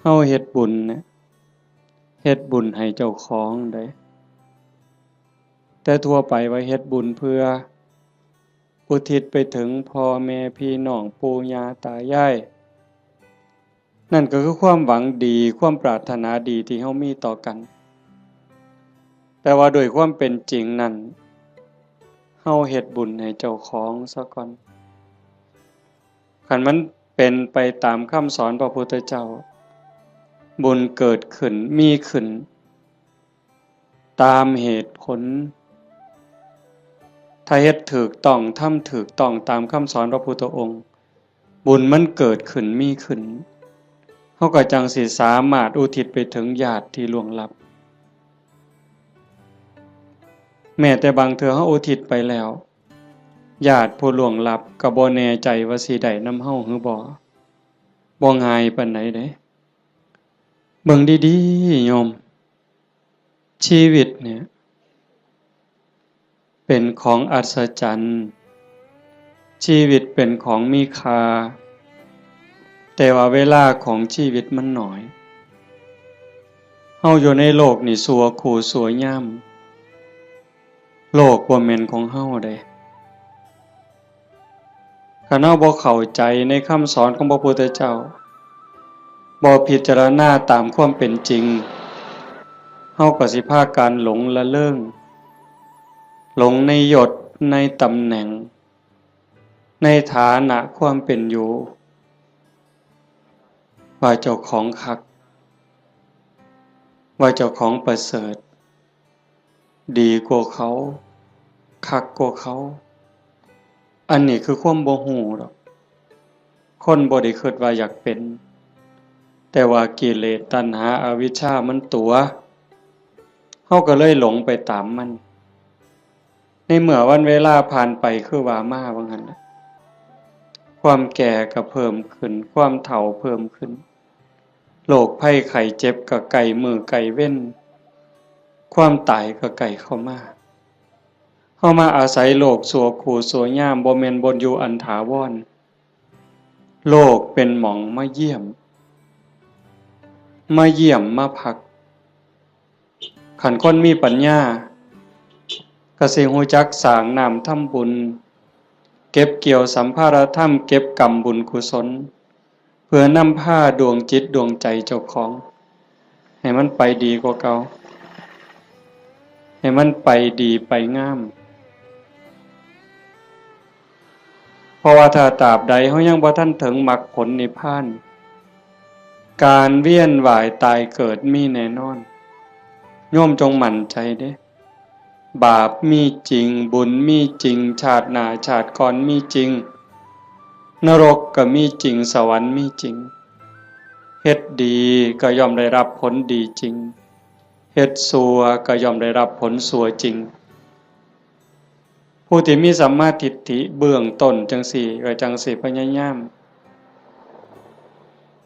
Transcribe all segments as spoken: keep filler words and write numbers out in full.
เฮาเฮ็ดบุญเนี่ย เฮ็ดบุญให้เจ้าของเด้ แต่ทั่วไปว่าเฮ็ดบุญเพื่ออุทิศไปถึงพ่อแม่พี่น้องปู่ย่าตายาย นั่นก็คือความหวังดี ความปรารถนาดีที่เฮามีต่อกัน แต่ว่าโดยความเป็นจริงนั่น เฮาเฮ็ดบุญให้เจ้าของซะก่อน คันมันเป็นไปตามคำสอนพระพุทธเจ้า บุญเกิดขึ้น มีขึ้น ตามเหตุผล ถ้าเฮ็ดถูกต้อง ทำถูกต้องตามคำสอนพระพุทธองค์ บุญมันเกิดขึ้น มีขึ้น เฮาก็จั่งสิสามารถอุทิศไปถึงญาติที่ล่วงลับ แม้แต่บางเทื่อเฮาอุทิศไปแล้ว ญาติผู้ล่วงลับก็บ่แน่ใจว่าสิได้นำเฮาหรือบ่ บ่ง่ายปานใดเด้ เบิ่งดีๆ โยม ชีวิตเนี่ย เป็นของอัศจรรย์ ชีวิตเป็นของมีค่า แต่ว่าเวลาของชีวิตมันน้อย เฮาอยู่ในโลกนี่ชั่วคู่ชั่วยาม โลกบ่แม่นของเฮาเด้ คันเฮาบ่เข้าใจในคำสอนของพระพุทธเจ้า บ่พิจารณาตามความเป็นจริง เฮาก็สิพากันหลงละเริง หลงในยศ ในตำแหน่ง ในฐานะความเป็นอยู่ ว่าเจ้าของคัก ว่าเจ้าของประเสริฐ ดีกว่าเขา คักกว่าเขา อันนี้คือความบ่ฮู้ดอก คนบ่ได้คิดว่าอยากเป็น แต่ว่ากิเลสตัณหาอวิชชามันตั๋ว เฮาก็เลยหลงไปตามมัน ในเมื่อวันเวลาผ่านไปคือว่ามาว่างั้นน่ะ ความแก่ก็เพิ่มขึ้น ความเฒ่าเพิ่มขึ้น โรคภัยไข้เจ็บก็ใกล้มื้อใกล้เว็น ความตายก็ใกล้เข้ามา เฮามาอาศัยโลกชั่วคู่ชั่วยาม บ่แม่นบ่อนอยู่อันถาวร โลกเป็นหม่องมาเยี่ยม มาเยี่ยมมาพัก คันคนมีปัญญา ก็สิฮู้จักสร้างน้ำทำบุญ เก็บเกี่ยวสัมภาระธรรม เก็บกำบุญกุศล เพื่อนำพาดวงจิตดวงใจเจ้าของ ให้มันไปดีกว่าเก่า ให้มันไปดีไปงาม เพราะว่าถ้าตราบใดเฮายังบ่ทันถึงมรรคผลนิพพาน การเวียนว่ายตายเกิดมีแน่นอน โยมจงมั่นใจเด้ บาปมีจริง บุญมีจริง ชาติหน้าชาติก่อนมีจริง นรกก็มีจริง สวรรค์มีจริง เฮ็ดดีก็ย่อมได้รับผลดีจริง เฮ็ดชั่วก็ย่อมได้รับผลชั่วจริง ผู้ที่มีสัมมาทิฏฐิเบื้องต้นจั่งซี้ ก็จั่งสิพยายาม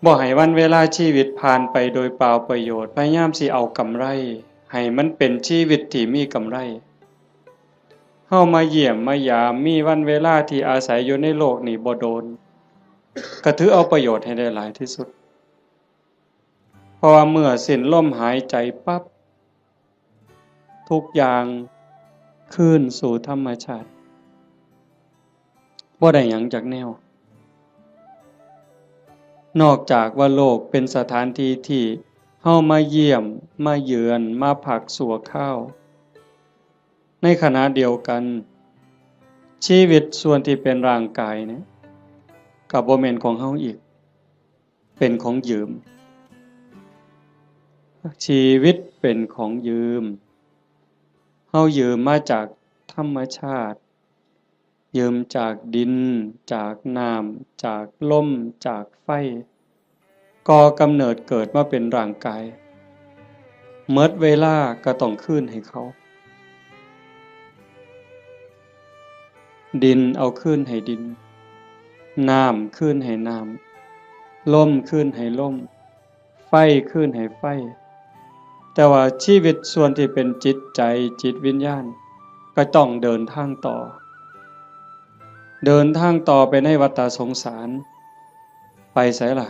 บ่ให้วันเวลาชีวิตผ่านไปโดยเปล่าประโยชน์ พยายามสิเอากำไร ให้มันเป็นชีวิตที่มีกำไร เฮามาเยี่ยมมายาม มีวันเวลาที่อาศัยอยู่ในโลกนี้บ่โดน ก็ถือเอาประโยชน์ให้ได้หลายที่สุด เพราะว่าเมื่อสิ้นลมหายใจปั๊บ ทุกอย่างคืนสู่ธรรมชาติ บ่ได้หยังจักแนว นอกจากว่าโลกเป็นสถานที่ที่เฮามาเยี่ยม มาเยือน มาพักชั่วคราว ในขณะเดียวกัน ชีวิตส่วนที่เป็นร่างกายเนี่ย ก็บ่แม่นของเฮาอีก เป็นของยืม ชีวิตเป็นของยืม เฮายืมมาจากธรรมชาติ ยืมจากดิน จากน้ำ จากลม จากไฟ ก่อกำเนิดเกิดมาเป็นร่างกาย หมดเวลาก็ต้องคืนให้เขา ดินเอาคืนให้ดิน น้ำคืนให้น้ำ ลมคืนให้ลม ไฟคืนให้ไฟ แต่ว่าชีวิตส่วนที่เป็นจิตใจ จิตวิญญาณ ก็ต้องเดินทางต่อ เดินทางต่อไปในวัฏสงสาร ไปไสล่ะ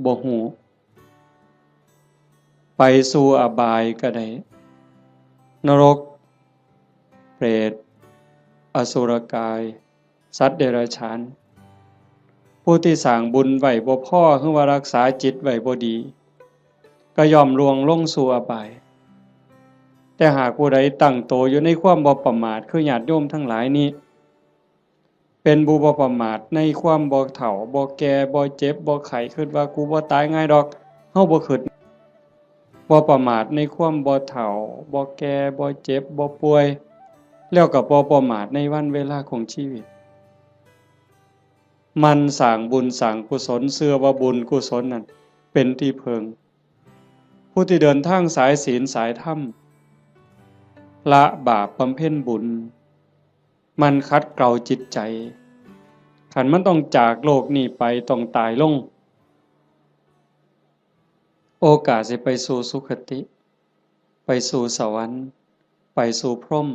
บ่ฮู้ ไปสู่อบายก็ได้ นรก เปรต อสุรกาย สัตว์เดรัจฉาน ผู้ที่สร้างบุญไว้บ่พอ หรือว่ารักษาจิตไว้บ่ดี ก็ย่อมล่วงลงสู่อบาย แต่หากผู้ใดตั้งโตอยู่ในความบ่ประมาท คือญาติโยมทั้งหลายนี้ เป็นผู้บ่ประมาทในความบ่เฒ่า บ่แก่ บ่เจ็บ บ่ไข้ คิดว่ากูบ่ตายง่ายดอก เฮาบ่คิด บ่ประมาทในความบ่เฒ่า บ่แก่ บ่เจ็บ บ่ป่วย แล้วก็บ่ประมาทในวันเวลาของชีวิต หมั่นสร้างบุญสร้างกุศล เชื่อว่าบุญกุศลนั่นเป็นที่พึ่ง ผู้ที่เดินทางสายศีลสายธรรม ละบาปบำเพ็ญบุญ หมั่นขัดเกลาจิตใจ คันมันต้องจากโลกนี้ไป ต้องตายลง โอกาสสิไปสู่สุคติ ไปสู่สวรรค์ ไปสู่พรหม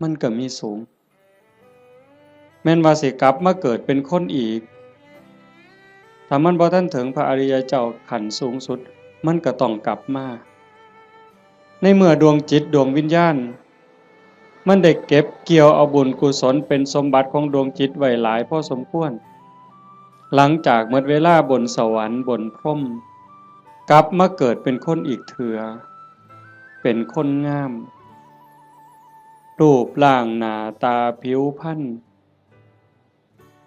มันก็มีสูง แม่นว่าสิกลับมาเกิดเป็นคนอีก ถ้ามันบ่ทันถึงพระอริยเจ้าขั้นสูงสุด มันก็ต้องกลับมา ในเมื่อดวงจิตดวงวิญญาณ มันได้เก็บเกี่ยวเอาบุญกุศลเป็นสมบัติของดวงจิตไว้หลายพอสมควร หลังจากหมดเวลาบนสวรรค์บนพรหม กลับมาเกิดเป็นคนอีกเถื่อ เป็นคนงาม รูปร่างหน้าตาผิวพรรณ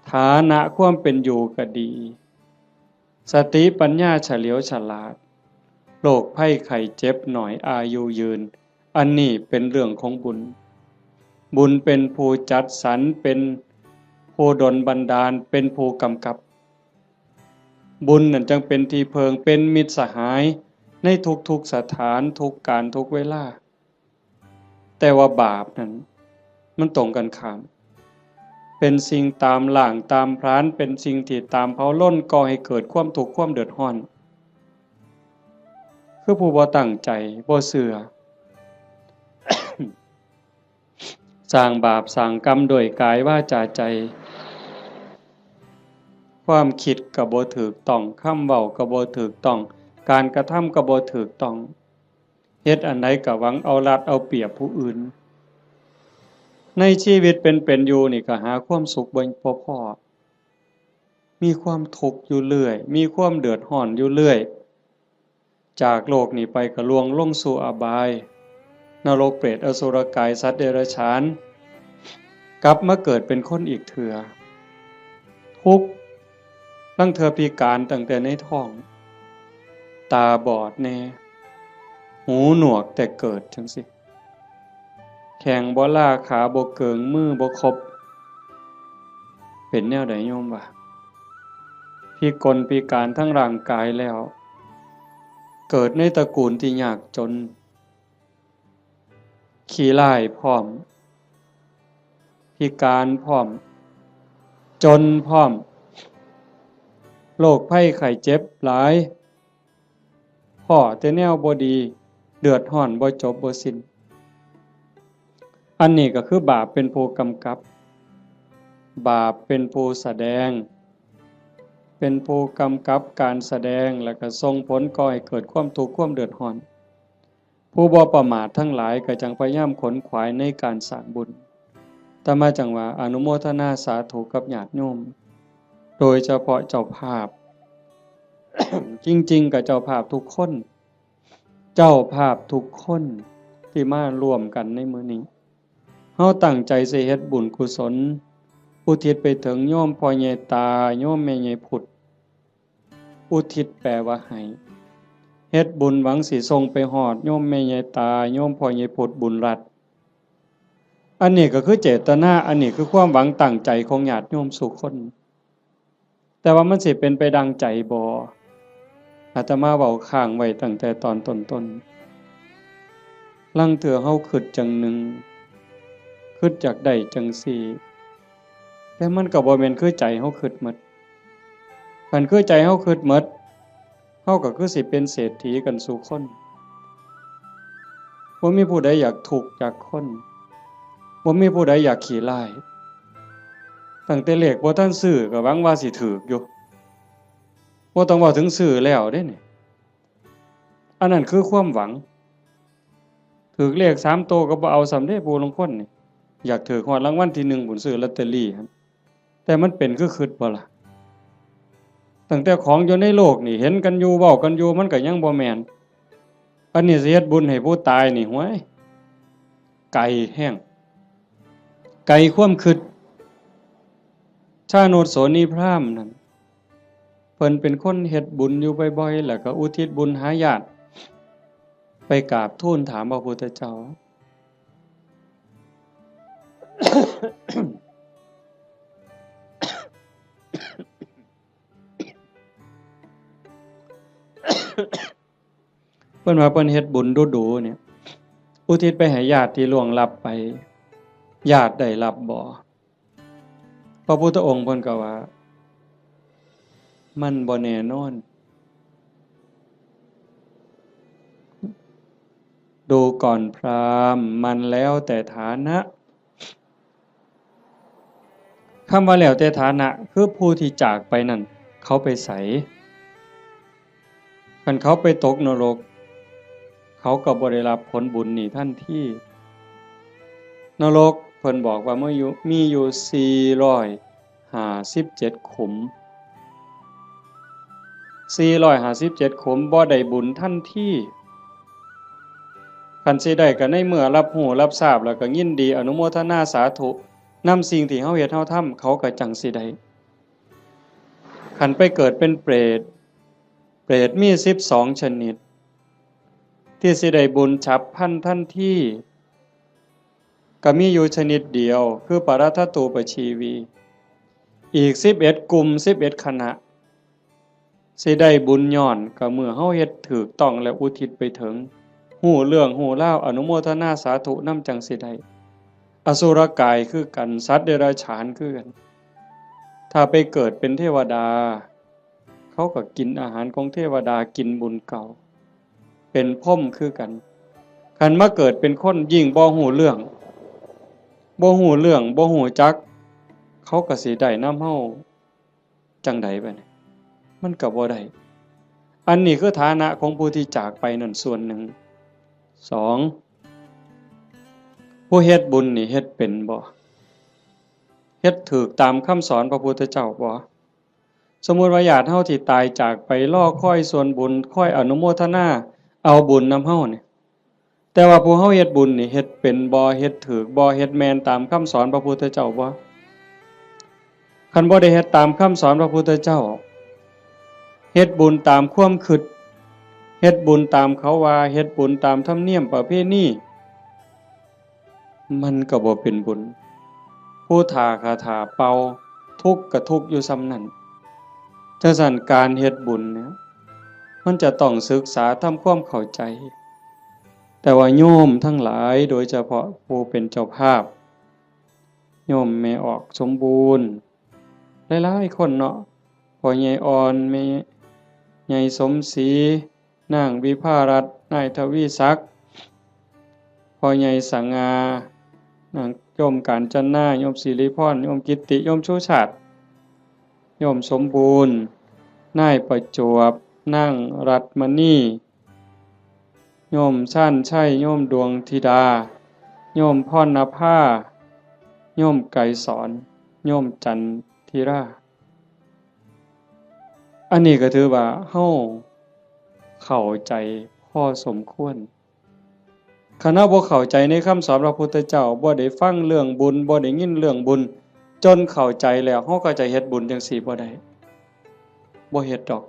ฐานะความเป็นอยู่ก็ดี สติปัญญาเฉลียวฉลาด โรคภัยไข้เจ็บน้อย อายุยืน อันนี้เป็นเรื่องของบุญ บุญเป็นผู้จัดสรร เป็นผู้ดลบันดาล เป็นผู้กำกับ บุญนั่นจั่งเป็นที่เพิ่ง เป็นมิตรสหายในทุกๆสถาน ทุกการ ทุกเวลา แต่ว่าบาปนั้นมันตรงกันข้าม เป็นสิ่งตามล้างตามผลาญ เป็นสิ่งที่ตามเผาลน ก่อให้เกิดความทุกข์ความเดือดร้อน คือผู้บ่ตั้งใจ บ่เชื่อ สร้างบาปสร้างกรรมด้วยกายวาจาใจ ความคิดก็บ่ถูกต้อง คำเว้าก็บ่ถูกต้อง การกระทำก็บ่ถูกต้อง เฮ็ดอันใดก็หวังเอารัดเอาเปรียบผู้อื่น ในชีวิตเป็นๆอยู่นี่ก็หาความสุขบ่ บ่พ้อ มีความทุกข์อยู่เรื่อย มีความเดือดร้อนอยู่เรื่อย จากโลกนี้ไปก็ล่วงลงสู่อบาย นรกเปรตอสุรกายสัตว์เดรัจฉาน กลับมาเกิดเป็นคนอีกเถื่อ ทุกข์ ลางเทื่อพิการตั้งแต่ในท้อง ตาบอดแน่ หูหนวกแต่เกิดจั่งซี้ แข้งบ่ลา ขาบ่เกิง มือบ่ครบ เป็นแนวใดโยมวะ พิกลพิการทั้งร่างกายแล้ว เกิดในตระกูลที่ยากจน ขี้ร้ายพร้อม พิการพร้อม จนพร้อม โรคภัยไข้เจ็บหลาย พ้อแต่แนวบ่ดี เดือดร้อนบ่จบบ่สิ้น อันนี้ก็คือบาปเป็นผู้กำกับ บาปเป็นผู้แสดง เป็นผู้กำกับการแสดง แล้วก็ส่งผลก่อให้เกิดความทุกข์ความเดือดร้อน ผู้บ่ประมาททั้งหลายก็จั่งพยายามขนขวายในการสร้างบุญ อาตมาจั่งว่าอนุโมทนาสาธุกับญาติโยม โดยเฉพาะเจ้าภาพ จริงๆ ก็เจ้าภาพทุกคน เจ้าภาพทุกคนที่มาร่วมกันในมื้อนี้ เฮาตั้งใจสิเฮ็ดบุญกุศล อุทิศไปถึงโยมพ่อใหญ่ตา โยมแม่ใหญ่พุทธ อุทิศแปลว่าให้ เฮ็ดบุญหวังสิส่งไปฮอดโยมแม่ใหญ่ตา โยมพ่อใหญ่พุทธบุญรัตน์ อันนี้ก็คือเจตนา อันนี้คือความหวังตั้งใจของญาติโยมสู่คน แต่ว่ามันสิเป็นไปดังใจบ่ อาตมาเว้าค้างไว้ตั้งแต่ตอนต้นๆ ลางเทื่อเฮาคิดจั่งหนึ่ง คิดอยากได้จั่งซี้ แต่มันก็บ่แม่นคือใจเฮาคิดหมด คันคือใจเฮาคิดหมด เฮาก็คือสิเป็นเศรษฐีกันสู่คน บ่มีผู้ใดอยากทุกข์อยากคน บ่มีผู้ใดอยากขี้ร้าย ตั้งแต่เลขบ่ทันซื้อก็หวังว่าสิถูกอยู่ บ่ต้องเว้าถึงซื้อแล้วเด้นี่ อันนั้นคือความหวัง ถืกเลขสามโตก็บ่เอาซ้ำเด้ ผู้ลางคนนี่ อยากถืกฮอดรางวัลที่หนึ่งพู้น ซื้อลอตเตอรี่หั่น แต่มันเป็นคือคิดบ่ล่ะ ตั้งแต่ของอยู่ในโลกนี่ เห็นกันอยู่ เว้ากันอยู่ มันก็ยังบ่แม่น อันนี้สิเฮ็ดบุญให้ผู้ตายนี่ ห้วย ไกลแฮง ไกลความคิด ชาโนชโสนีพราหมณ์นั่น เพิ่นเป็นคนเฮ็ดบุญอยู่บ่อยๆ แล้วก็อุทิศบุญหาญาติ ไปกราบทูลถามพระพุทธเจ้า เพิ่นว่าเพิ่นเฮ็ดบุญดูๆ เนี่ย อุทิศไปให้ญาติที่ล่วงลับไป ญาติได้รับบ่ พระพุทธองค์เพิ่นก็ว่า มันบ่แน่นอน ดูก่อนพราหมณ์ มันแล้วแต่ฐานะ คำว่าแล้วแต่ฐานะ คือผู้ที่จากไปนั่น เขาไปไส คันเขาไปตกนรก เขาก็บ่ได้รับผลบุญนี่ทันที นรกเพิ่นบอกว่ามีอยู่ มีอยู่สี่ร้อยห้าสิบเจ็ดขุม สี่ร้อยห้าสิบเจ็ดขุม บ่ได้บุญทันที คันสิได้ก็ในเมื่อรับรู้รับทราบแล้วก็ยินดีอนุโมทนาสาธุนำสิ่งที่เฮาเฮ็ดเฮาทำ เขาก็จั่งสิได้ คันไปเกิดเป็นเปรต เปรตมีสิบสองชนิด ที่สิได้บุญฉับพลันทันที ก็มีอยู่ชนิดเดียว คือปรัตถตูปชีวี อีกสิบเอ็ดกลุ่ม สิบเอ็ดคณะ สิได้บุญย้อนก็เมื่อเฮาเฮ็ดถูกต้องและอุทิศไปถึง ฮู้เรื่องฮู้ราว อนุโมทนาสาธุนำจั่งสิได้ อสุรกายคือกัน สัตว์เดรัจฉานคือกัน ถ้าไปเกิดเป็นเทวดา เขาก็กินอาหารของเทวดา กินบุญเก่า เป็นพรหมคือกัน คันมาเกิดเป็นคนยิ่งบ่ฮู้เรื่อง บ่ฮู้เรื่อง บ่ฮู้จัก เขาก็สิได้นำเฮาจั่งใดบัดนี้ มันก็บ่ได้ อันนี้คือฐานะของผู้ที่จากไปนั่นส่วนหนึ่ง สอง ผู้เฮ็ดบุญนี่เฮ็ดเป็นบ่ เฮ็ดถูกตามคำสอนพระพุทธเจ้าบ่ สมมุติว่าญาติเฮาที่ตายจากไปรอคอยส่วนบุญ คอยอนุโมทนาเอาบุญนำเฮานี่ แต่ว่าผู้เฮาเฮ็ดบุญนี่เฮ็ดเป็นบ่ เฮ็ดถูกบ่ เฮ็ดแม่นตามคำสอนพระพุทธเจ้าบ่ คันบ่ได้เฮ็ดตามคำสอนพระพุทธเจ้า เฮ็ดบุญตามความคิด เฮ็ดบุญตามเขาว่า เฮ็ดบุญตามธรรมเนียมประเพณี มันก็บ่เป็นบุญ ผู้ถ้าคาถาเป่า ทุกข์ก็ทุกข์อยู่ส่ำนั้น จั่งซั้นการเฮ็ดบุญเนี่ย มันจะต้องศึกษาทำความเข้าใจ แต่ว่าโยมทั้งหลาย โดยเฉพาะผู้เป็นเจ้าภาพ โยมแม่ออกสมบูรณ์ หลายๆ คนเนาะ พ่อใหญ่อ่อน แม่ใหญ่สมศรี นางวิภารัตน์ นายทวีศักดิ์ พ่อใหญ่สง่า นางโยมกาญจนา โยมสิริพร โยมกิตติ โยมชูชาติ โยมสมบูรณ์ นายประจวบ นางรัตน์มณี โยมชาญชัย โยมดวงธิดา โยมพรณภา โยมไกรสอน โยมจันทิรา อันนี้ก็ถือว่าเฮาเข้าใจพอสมควร คันเฮาบ่เข้าใจในคำสอนพระพุทธเจ้า บ่ได้ฟังเรื่องบุญ บ่ได้ยินเรื่องบุญ จนเข้าใจแล้ว เฮาก็จะเฮ็ดบุญจั่งซี้บ่ได้ บ่เฮ็ดดอก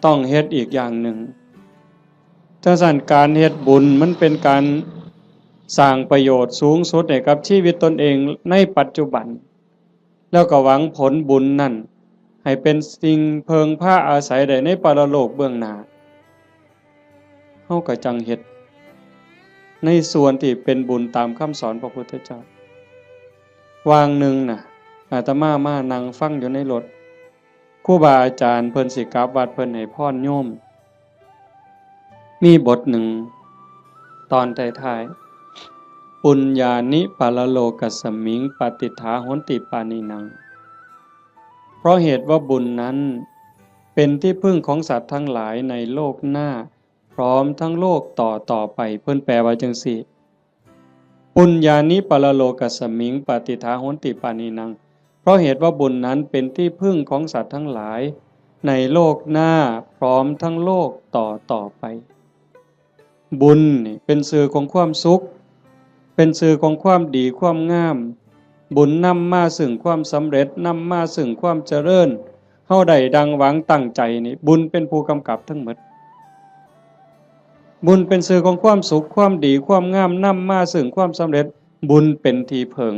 ต้องเฮ็ดอีกอย่างหนึ่ง จั่งซั้นการเฮ็ดบุญมันเป็นการสร้างประโยชน์สูงสุดให้กับชีวิตตนเองในปัจจุบัน แล้วก็หวังผลบุญนั่นให้เป็นสิ่งเพิ่งพาอาศัยได้ในปรโลกเบื้องหน้า เฮาก็จั่งเฮ็ดในส่วนที่เป็นบุญตามคำสอนพระพุทธเจ้า วางหนึ่งน่ะ อาตมามานั่งฟังอยู่ในรถ ครูบาอาจารย์เพิ่นสิกลับวัด เพิ่นให้พรโยม มีบทหนึ่ง ตอนท้ายๆ ปุญญานิปรโลกัสมิง ปาติฏฐาโหนติปานินัง เพราะเหตุว่าบุญนั้น เป็นที่พึ่งของสัตว์ทั้งหลายในโลกหน้า พร้อมทั้งโลกต่อต่อไป เพิ่นแปลว่าจั่งซี้ ปุญญานิปรโลกัสมิง ปฏิฏฐาโหนติปาณีนัง เพราะเหตุว่าบุญนั้นเป็นที่พึ่งของสัตว์ทั้งหลาย ในโลกหน้าพร้อมทั้งโลกต่อต่อไป บุญนี่เป็นชื่อของความสุข เป็นชื่อของความดีความงาม บุญนำมาซึ่งความสำเร็จ นำมาซึ่งความเจริญ เฮาได้ดังหวังตั้งใจนี่ บุญเป็นผู้กำกับทั้งหมด บุญเป็นชื่อของความสุข ความดี ความงาม นำมาซึ่งความสำเร็จ บุญเป็นที่เพิ่ง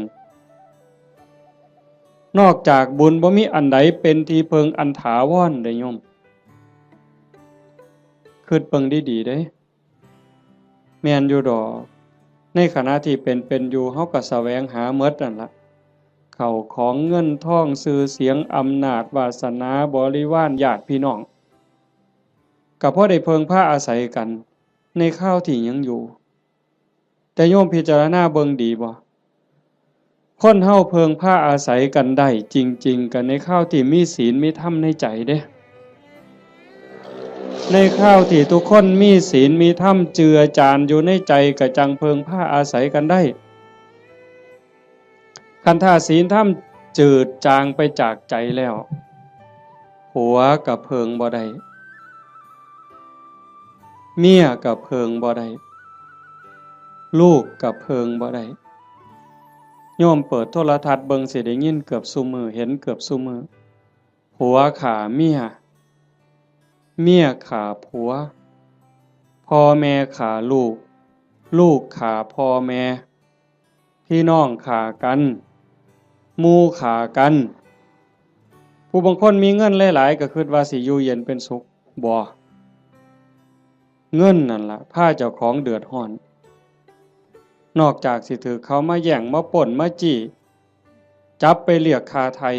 นอกจากบุญบ่มีอันใดเป็นที่เพิ่งอันถาวรเด้โยม คิดเบิ่งดีๆเด้ แม่นอยู่ดอก ในขณะที่เป็นเป็นอยู่ เฮาก็แสวงหาหมดนั่นละ เข้าของเงินทอง ชื่อเสียง อำนาจ วาสนา บริวาร ญาติพี่น้อง ก็พอได้เพิ่งพาอาศัยกัน ในคราวที่ยังอยู่ แต่โยมพิจารณาเบิ่งดีบ่ คนเฮาเพิ่งพาอาศัยกันได้จริงๆ ก็ในคราวที่มีศีลมีธรรมในใจเด้ ในคราวที่ทุกคนมีศีลมีธรรมเจือจานอยู่ในใจ ก็จั่งเพิ่งพาอาศัยกันได้ คันถ้าศีลธรรมจืดจางไปจากใจแล้ว ผัวก็เพิ่งบ่ได้ เมียก็เพิ่งบ่ได้ ลูกก็เพิ่งบ่ได้ โยมเปิดโทรทัศน์เบิ่งสิได้ยินเกือบซุมื้อ เห็นเกือบซุมื้อ ผัวฆ่าเมีย เมียฆ่าผัว พ่อแม่ฆ่าลูก ลูกฆ่าพ่อแม่ พี่น้องฆ่ากัน หมู่ฆ่ากัน ผู้บางคนมีเงินหลายๆ ก็คิดว่าสิอยู่เย็นเป็นสุข บ่ เงินนั่นล่ะพาเจ้าของเดือดร้อน นอกจากสิถืกเขามาแย่ง มาปล้น มาจี้ จับไปเรียกค่าไถ่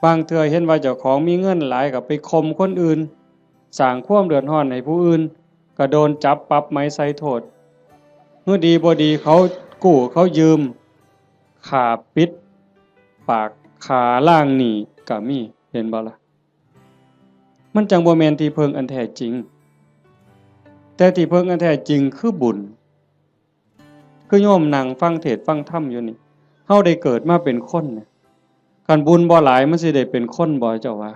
บางเทื่อเห็นว่าเจ้าของมีเงินหลายก็ไปข่มคนอื่น สร้างความเดือดร้อนให้ผู้อื่น ก็โดนจับปรับใหม่ใส่โทษ เมื่อดีบ่ดีเขากู้เขายืม ฆ่าปิดปาก ฆ่าล้างหนี้ก็มี เห็นบ่ล่ะ มันจั่งบ่แม่นที่เพิ่งอันแท้จริง แต่ที่เพิ่งอันแท้จริงคือบุญ คือโยมนั่งฟังเทศน์ฟังธรรมอยู่นี่ เฮาได้เกิดมาเป็นคนเนี่ย คันบุญบ่หลายมันสิได้เป็นคนบ่ เจ้าว่า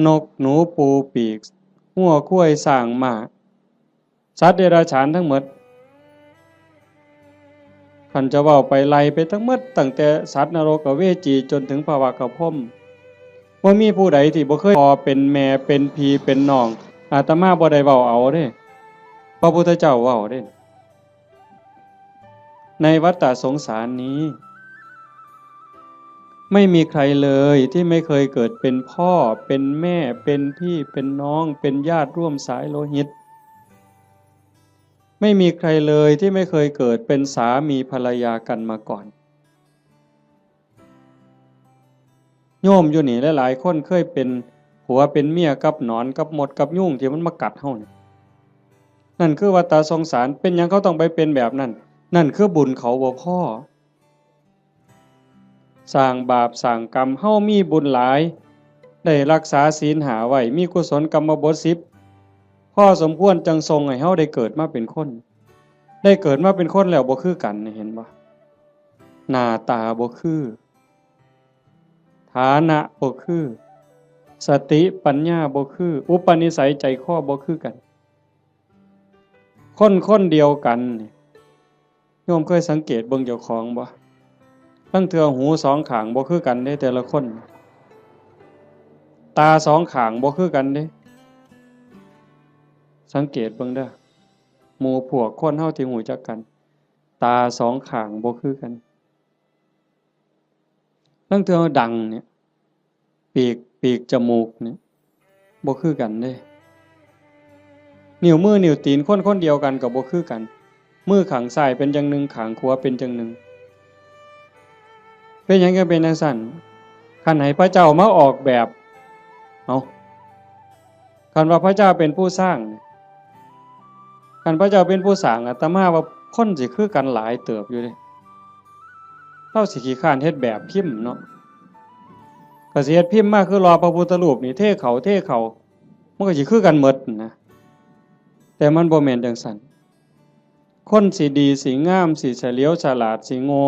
นกหนูปูปีก งัวควายช้างม้า สัตว์เดรัจฉานทั้งหมด คันจะเว้าไปไล่ไปทั้งหมด ตั้งแต่สัตว์นรกอเวจีจนถึงพระวักขพรหม บ่มีผู้ใดที่บ่เคยพ่อเป็นแม่เป็นพี่เป็นน้อง อาตมาบ่ได้เว้าเอาเด้ พระพุทธเจ้าเว้าเด้ ในวัฏฏะสงสารนี้ ไม่มีใครเลยที่ไม่เคยเกิดเป็นพ่อ เป็นแม่ เป็นพี่ เป็นน้อง เป็นญาติร่วมสายโลหิต ไม่มีใครเลยที่ไม่เคยเกิดเป็นสามีภรรยากันมาก่อน โยมอยู่นี่หลายๆ คนเคยเป็นผัวเป็นเมียกับหนอนกับมดกับยุงที่มันมากัดเฮานี่ นั่นคือวัฏฏะสงสาร เป็นหยังเขาต้องไปเป็นแบบนั้น นั่นคือบุญเขาบ่พอ สร้างบาปสร้างกรรม เฮามีบุญหลาย ได้รักษาศีลห้าไว้ มีกุศลกรรมบทสิบ พอสมควรจั่งส่งให้เฮาได้เกิดมาเป็นคน ได้เกิดมาเป็นคนแล้วบ่คือกันนี่ เห็นบ่ หน้าตาบ่คือ ฐานะบ่คือ สติปัญญาบ่คือ อุปนิสัยใจคอบ่คือกัน คนคนเดียวกันนี่ โยมเคยสังเกตเบิ่งเจ้าของบ่ ลางเทื่อหูสองข้างบ่คือกันเด้ แต่ละคน ตาสองข้างบ่คือกันเด้ สังเกตเบิ่งเด้อ หมู่พวกคนเฮาที่รู้จักกัน ตาสองข้างบ่คือกัน ลางเทื่อดังเนี่ย ปีก ปีกจมูกเนี่ย บ่คือกันเด้ นิ้วมือนิ้วตีนคนคนเดียวกันก็บ่คือกัน มือข้างซ้ายเป็นจั่งหนึ่ง ข้างขวาเป็นจั่งหนึ่ง เป็นหยังจั่งเป็นจั่งซั้น คันให้พระเจ้ามาออกแบบ เอ้า คันว่าพระเจ้าเป็นผู้สร้าง คันพระเจ้าเป็นผู้สร้าง อาตมาว่าคนสิคือกันหลายเติบอยู่เด้ ลาวสิขี้คร้านเฮ็ดแบบพิมพ์เนาะ ก็สิเฮ็ดพิมพ์มาคือหล่อพระพุทธรูปนี่ เทเข้า เทเข้า มันก็สิคือกันหมดนะ แต่มันบ่แม่นจั่งซั้น คนสิดี สิงาม สิเฉลียวฉลาด สิโง่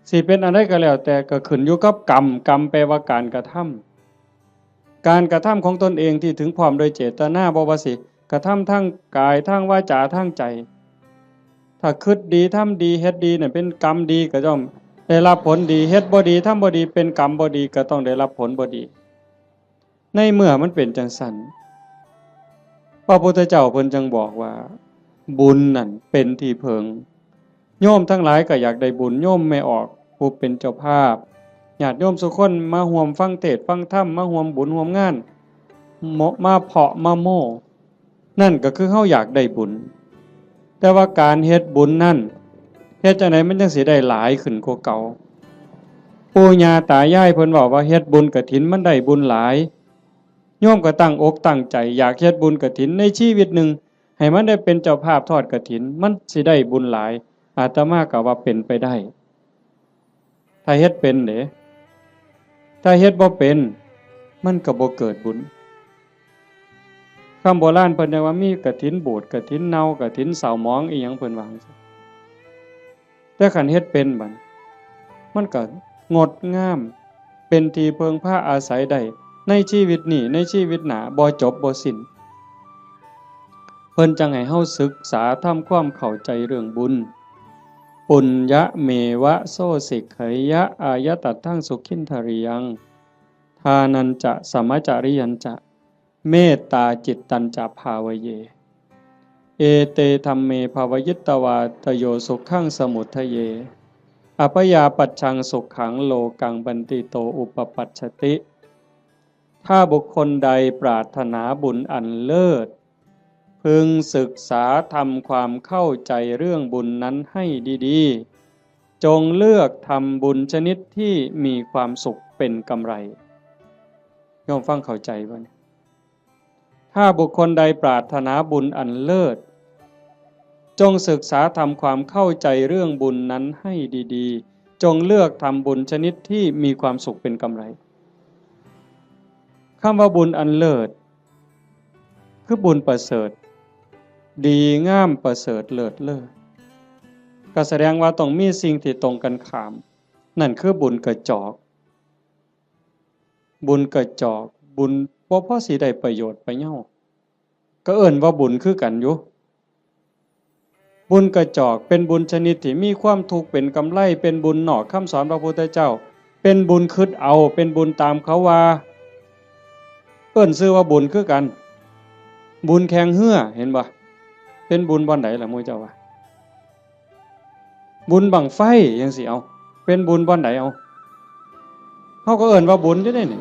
สิเป็นอันใดก็แล้วแต่ ก็ขึ้นอยู่กับกรรม กรรมแปลว่าการกระทำ การกระทำของตนเองที่ถึงพร้อมโดยเจตนา บ่ว่าสิกระทำทางกาย ทางวาจา ทางใจ ถ้าคิดดี ทำดี เฮ็ดดีเนี่ยเป็นกรรมดี ก็ย่อมได้รับผลดี เฮ็ดบ่ดี ทำบ่ดี เป็นกรรมบ่ดี ก็ต้องได้รับผลบ่ดี ในเมื่อมันเป็นจั่งซั้น พระพุทธเจ้าเพิ่นจึงบอกว่า บุญนั่นเป็นที่เพิ่ง โยมทั้งหลายก็อยากได้บุญ โยมแม่ออกผู้เป็นเจ้าภาพ ญาติโยมสุคนมาร่วมฟังเทศน์ฟังธรรม มาร่วมบุญร่วมงาน มาเพาะมาโม้ นั่นก็คือเฮาอยากได้บุญ แต่ว่าการเฮ็ดบุญนั่น เฮ็ดจั่งใดมันจั่งสิได้หลายขึ้นกว่าเก่า ปู่ย่าตายายเพิ่นเว้าว่าเฮ็ดบุญกฐินมันได้บุญหลาย โยมก็ตั้งอกตั้งใจอยากเฮ็ดบุญกฐินในชีวิตหนึ่ง ให้มันได้เป็นเจ้าภาพทอดกฐิน มันสิได้บุญหลาย อาตมาก็ว่าเป็นไปได้ ถ้าเฮ็ดเป็นเด้ ถ้าเฮ็ดบ่เป็น มันก็บ่เกิดบุญ คำโบราณเพิ่นเรียกว่ามีกฐินบูด กฐินเน่า กฐินเศร้าหมอง อีหยังเพิ่นว่าจั่งซี้ แต่คันเฮ็ดเป็นบัด มันก็งดงาม เป็นที่เพิ่งพาอาศัยได้ ในชีวิตนี้ ในชีวิตหน้า บ่จบบ่สิ้น เพิ่นจั่งให้เฮาศึกษาทำความเข้าใจเรื่องบุญ ปุญญะเมวะโสสิขยะ อายะตัตถังสุขินทริยัง ทานัญจะ สมจริยัญจะ เมตตาจิตตัญจะ ภาวะเย เอเตธัมเม ภาวะยิตวา ตโยสุขังสมุททะเย อัพยาปัชชังสุขัง โลกังบันติโต อุปปัชชติ ถ้าบุคคลใดปรารถนาบุญอันเลิศ พึงศึกษาทำความเข้าใจเรื่องบุญนั้นให้ดีๆ จงเลือกทำบุญชนิดที่มีความสุขเป็นกำไร โยมฟังเข้าใจบ่เนี่ย ถ้าบุคคลใดปรารถนาบุญอันเลิศ จงศึกษาทำความเข้าใจเรื่องบุญนั้นให้ดีๆ จงเลือกทำบุญชนิดที่มีความสุขเป็นกำไร คำว่าบุญอันเลิศ คือบุญประเสริฐ ดีงามประเสริฐเลิศเลอ ก็แสดงว่าต้องมีสิ่งที่ตรงกันข้าม นั่นคือบุญกระจอก บุญกระจอก บุญบ่พอสิได้ประโยชน์ประเยา ก็เอิ้นว่าบุญคือกันอยู่ บุญกระจอกเป็นบุญชนิดที่มีความทุกข์เป็นกำไร เป็นบุญนอกคำสอนพระพุทธเจ้า เป็นบุญคิดเอา เป็นบุญตามเขาว่า เอิ้นชื่อว่าบุญคือกัน บุญแข่งเฮือ เห็นบ่ เป็นบุญบ่อนใดล่ะหมู่เจ้าว่า บุญบั้งไฟจั่งซี้ เอา เป็นบุญบ่อนใด เอา เฮาก็เอิ้นว่าบุญอยู่เด้นี่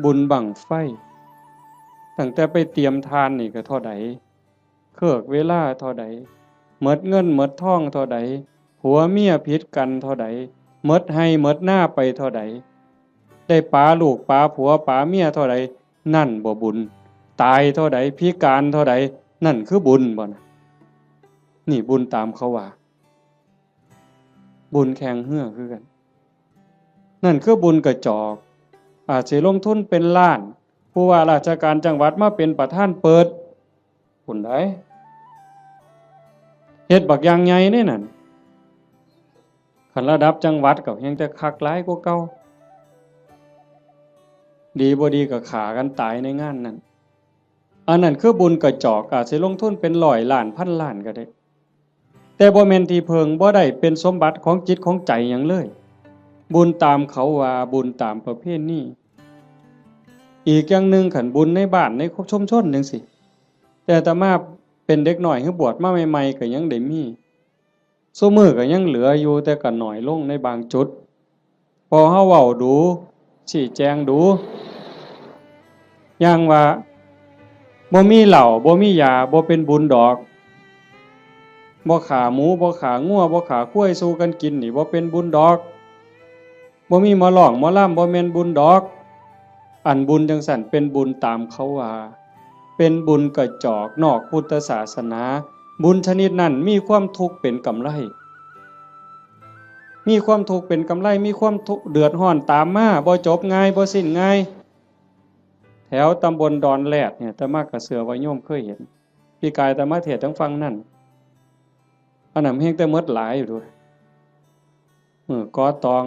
บุญบั้งไฟ ตั้งแต่ไปเตรียมถ่านนี่ก็เท่าใด เคิกเวลาเท่าใด หมดเงินหมดทองเท่าใด ผัวเมียผิดกันเท่าใด หมดไฮ่หมดนาไปเท่าใด ได้ป๋าลูกป๋าผัวป๋าเมียเท่าใด นั่นบ่บุญ ตายเท่าใด พิการเท่าใด นั่นคือบุญบ่นะ นี่บุญตามเขาว่า บุญแข่งเฮือคือกัน นั่นคือบุญกระจอก อาจสิลงทุนเป็นล้าน ผู้ว่าราชการจังหวัดมาเป็นประธานเปิด พุ้นใด๋ เฮ็ดบักอย่างใหญ่เด้นั่น คันระดับจังหวัดก็แฮ่งแต่คักหลายกว่าเก่า ดีบ่ดีก็ฆ่ากันตายในงานนั้น อันนั้นคือบุญกระจอก อาจสิลงทุนเป็นร้อยล้าน พันล้านก็ได้ แต่บ่แม่นที่เพิ่ง บ่ได้เป็นสมบัติของจิตของใจหยังเลย บุญตามเขาว่า บุญตามประเพณี อีกอย่างหนึ่ง คันบุญในบ้านในชุมชนจั่งซี้ แต่อาตมาเป็นเด็กน้อย คือบวชมาใหม่ๆ ก็ยังได้มี ซุมื้อก็ยังเหลืออยู่ แต่ก็น้อยลงในบางจุด พอเฮาเว้าดู๋ ชี้แจงดู๋ อย่างว่า บ่มีเหล้า บ่มียา บ่เป็นบุญดอก บ่ฆ่าหมู บ่ฆ่างัว บ่ฆ่าควายสู่กันกินนี่ บ่เป็นบุญดอก บ่มีหมอร้องหมอลำ บ่แม่นบุญดอก อันบุญจั่งซั้นเป็นบุญตามเขาว่า เป็นบุญกระจอกนอกพุทธศาสนา บุญชนิดนั้นมีความทุกข์เป็นกำไร มีความทุกข์เป็นกำไร มีความทุกข์เดือดร้อนตามมา บ่จบง่าย บ่สิ้นง่าย แถวตำบลดอนแรดเนี่ย อาตมาก็เชื่อว่าโยมเคยเห็น ปีกายอาตมาเทศน์ทางฝั่งนั่น อันนั้นแฮงแต่หมดหลายอยู่ด้วย มื้อก่อตอง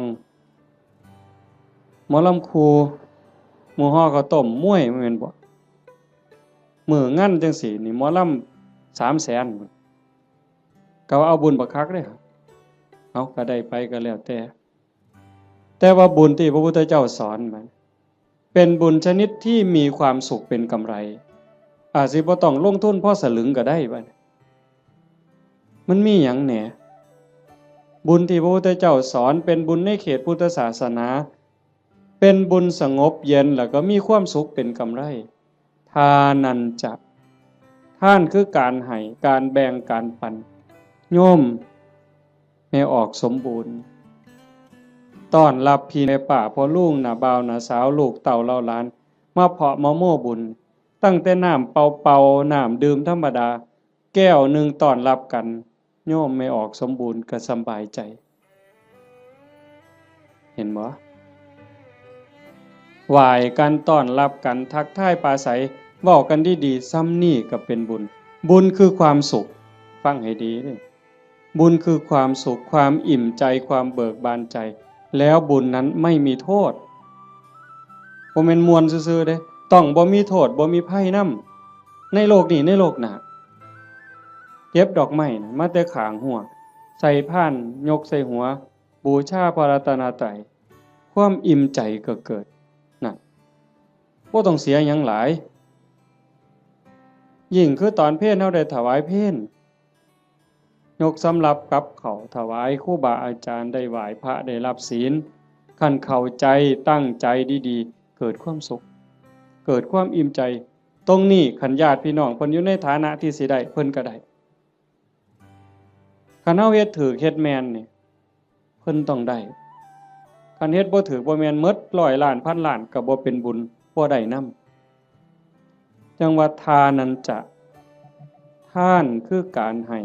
หมอลำครู มื้อห่อข้าวต้ม มวย แม่นบ่ มื้องานจังซี่นี่ หมอลำสามแสน ก็ว่าเอาบุญบักคักเด้ เอา ก็ได้ไปก็แล้วแต่ แต่ว่าบุญที่พระพุทธเจ้าสอนมัน เป็นบุญชนิดที่มีความสุขเป็นกำไร อาจสิบ่ต้องลงทุนพอสลึงก็ได้บัดนี้ มันมีหยังแหน่ บุญที่พระพุทธเจ้าสอนเป็นบุญในเขตพุทธศาสนา เป็นบุญสงบเย็นแล้วก็มีความสุขเป็นกำไร ทานันจะ ทานคือการให้ การแบ่ง การปัน โยมแม่ออกสมบูรณ์ ต้อนรับพี่แม่ป้าพ่อลุง น้าบ่าว น้าสาว ลูกเต้าเหล่าหลาน มาเพาะมาโม้บุญ ตั้งแต่น้ำเปล่าๆ น้ำดื่มธรรมดา แก้วหนึ่งต้อนรับกัน โยมแม่ออกสมบูรณ์ก็สำบายใจ เห็นบ่ ไหว้กัน ต้อนรับกัน ทักทายปราศรัย เว้ากันดีๆ ส่ำนี้ก็เป็นบุญ บุญคือความสุข ฟังให้ดีเด้อ บุญคือความสุข ความอิ่มใจ ความเบิกบานใจ แล้วบุญนั้นไม่มีโทษ บ่แม่นม่วนซื่อๆเด้ ต้องบ่มีโทษ บ่มีภัยนำ ในโลกนี้ ในโลกหน้า เก็บดอกไม้นะ มาแต่ข้างฮั้ว ใส่พาน ยกใส่หัว บูชาพระรัตนตรัย ความอิ่มใจก็เกิด นั่น บ่ต้องเสียหยังหลาย ยิ่งคือตอนเพลเฮาได้ถวายเพล ยกสำรับกับข้าวถวายครูบาอาจารย์ ได้ไหว้พระ ได้รับศีล คันเข้าใจตั้งใจดีๆ เกิดความสุข เกิดความอิ่มใจ ตรงนี้คันญาติพี่น้องเพิ่นอยู่ในฐานะที่สิได้ เพิ่นก็ได้ คันเฮาเฮ็ดถูกเฮ็ดแม่นนี่ เพิ่นต้องได้ คันเฮ็ดบ่ถูกบ่แม่น หมดร้อยล้านพันล้านก็บ่เป็นบุญ บ่ได้นำ จั่งว่าทานันจะ ทานคือการให้